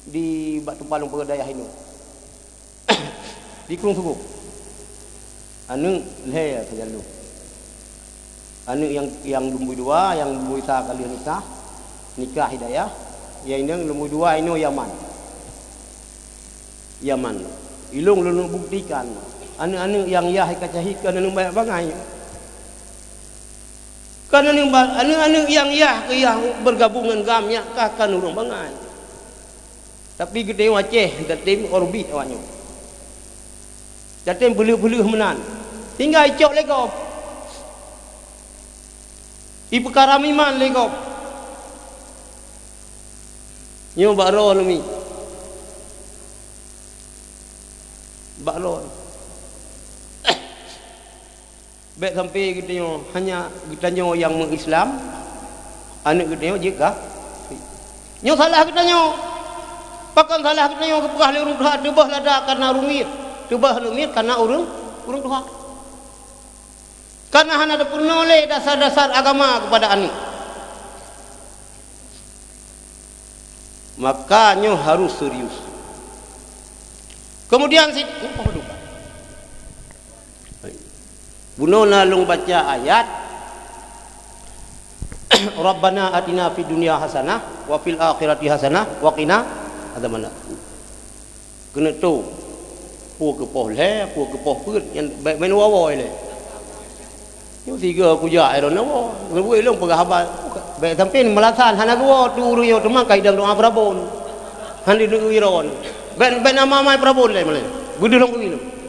di bak teumpat lôn peugah dayah inoe. Di Krueng Sugok. Aneuk lhèe sajan lôn. Aneuk nyang, nyang lumboi dua, nyang lumboi sa ka lheueh nikah, nikah Hidayah, nyang inong lumboi dua inoe Yaman. Yaman. Ilong lôn buktikan, aneuk-aneuk nyang yah ka syahid kon aneuk banyak bangai. Kon aneuk ba-, aneuk-aneuk nyang yah keu yah bergabung ngon GAM nyak ka kon ureueng bangai. Tapi geutanyoe Aceh tatem orbit awaknyoe. Tatem peuleueh-peuleueh meunan. Tinggai icok lé gob. Ipeukaram iman lé gob. Nyoe bak droe neumi. Bak droe. Bèk sampai geutanyoe, hanya geutanyoe nyang meu-Islam, aneuk geutanyoe jeuet ka. Nyoe salah geutanyoe. Pakon salah geutanyoe? Geupeugah lé ureueng tuha, teubah lada kareuna ureueng miet, teubah lé miet kareuna ureueng, ureueng tuha. Kareuna hana tapeurunoe lé dasar-dasar agama keupada aneuk. Maka nyoe harus serius. Kemudian si-, oh, apa duka? Bunoe na lôn baca ayat, "Rabbana atina fid dunya hasanah wa fil akhirati hasanah wa qina adzabannar." Keuneuk tôh, peue keu poh lhèe, peue keu poh peuet, nyan bèk main woe-woe lé. Nyoe sigoe kujak, eh, droeneuh woe. Ngeubui lôn peugah haba. Bèk sampoe meulasan hana geuwoe tu ureueng nyoe, teuma ka idong doa peurabon. Hana deungoe droeneuh. Bèk, bèk na mamai peurabon lé malèe. Beudeuh lôn keunoe.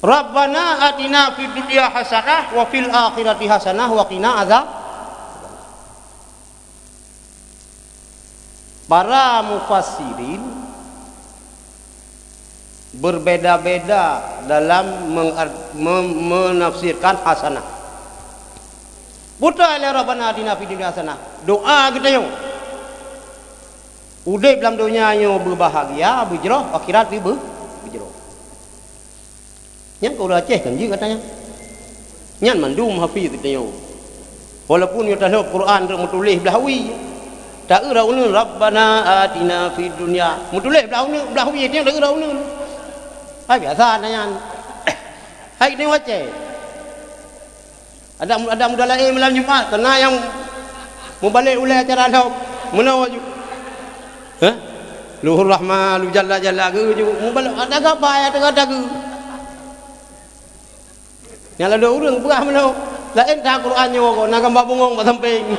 Rabbana atina fid dunya hasanah wa fil akhirati hasanah wa qina azab. Para mufassirin berbeda-beda dalam mengar-, mem-, menafsirkan hasanah. Buta lé Rabbana atina fid dunya hasanah. Doa geutanyoe. Udép lam donya nyoe beubahagia, beujroh, akhirat pih beu-, beujroh. Nyan keu ureueng Aceh kan jeuet gata nyan. Nyan mandum hafiz geutanyoe. Walaupun nyoe tahlop Quran rot meutuléh blah wie. Ta-eu rot uneun, "Rabbana atina fid dunya." Meutuléh blah uneun, blah wie, nyan ta-eu rot uneun. Hai biasa na nyan. Hai geutanyoe Aceh. Adak, adak muda laén malam Jumat, kana nyang mubalek ulèe acara lom. Meunoe ju. Hah? Luhur Rahma, lu jalla-jalla geu ju. Mubalek, adak gapa ya teuka-teuka. Nyang ladôm ureueng peugah meunoe. Laén that Quran nyoe ko, na gamba bungong bak sampéng.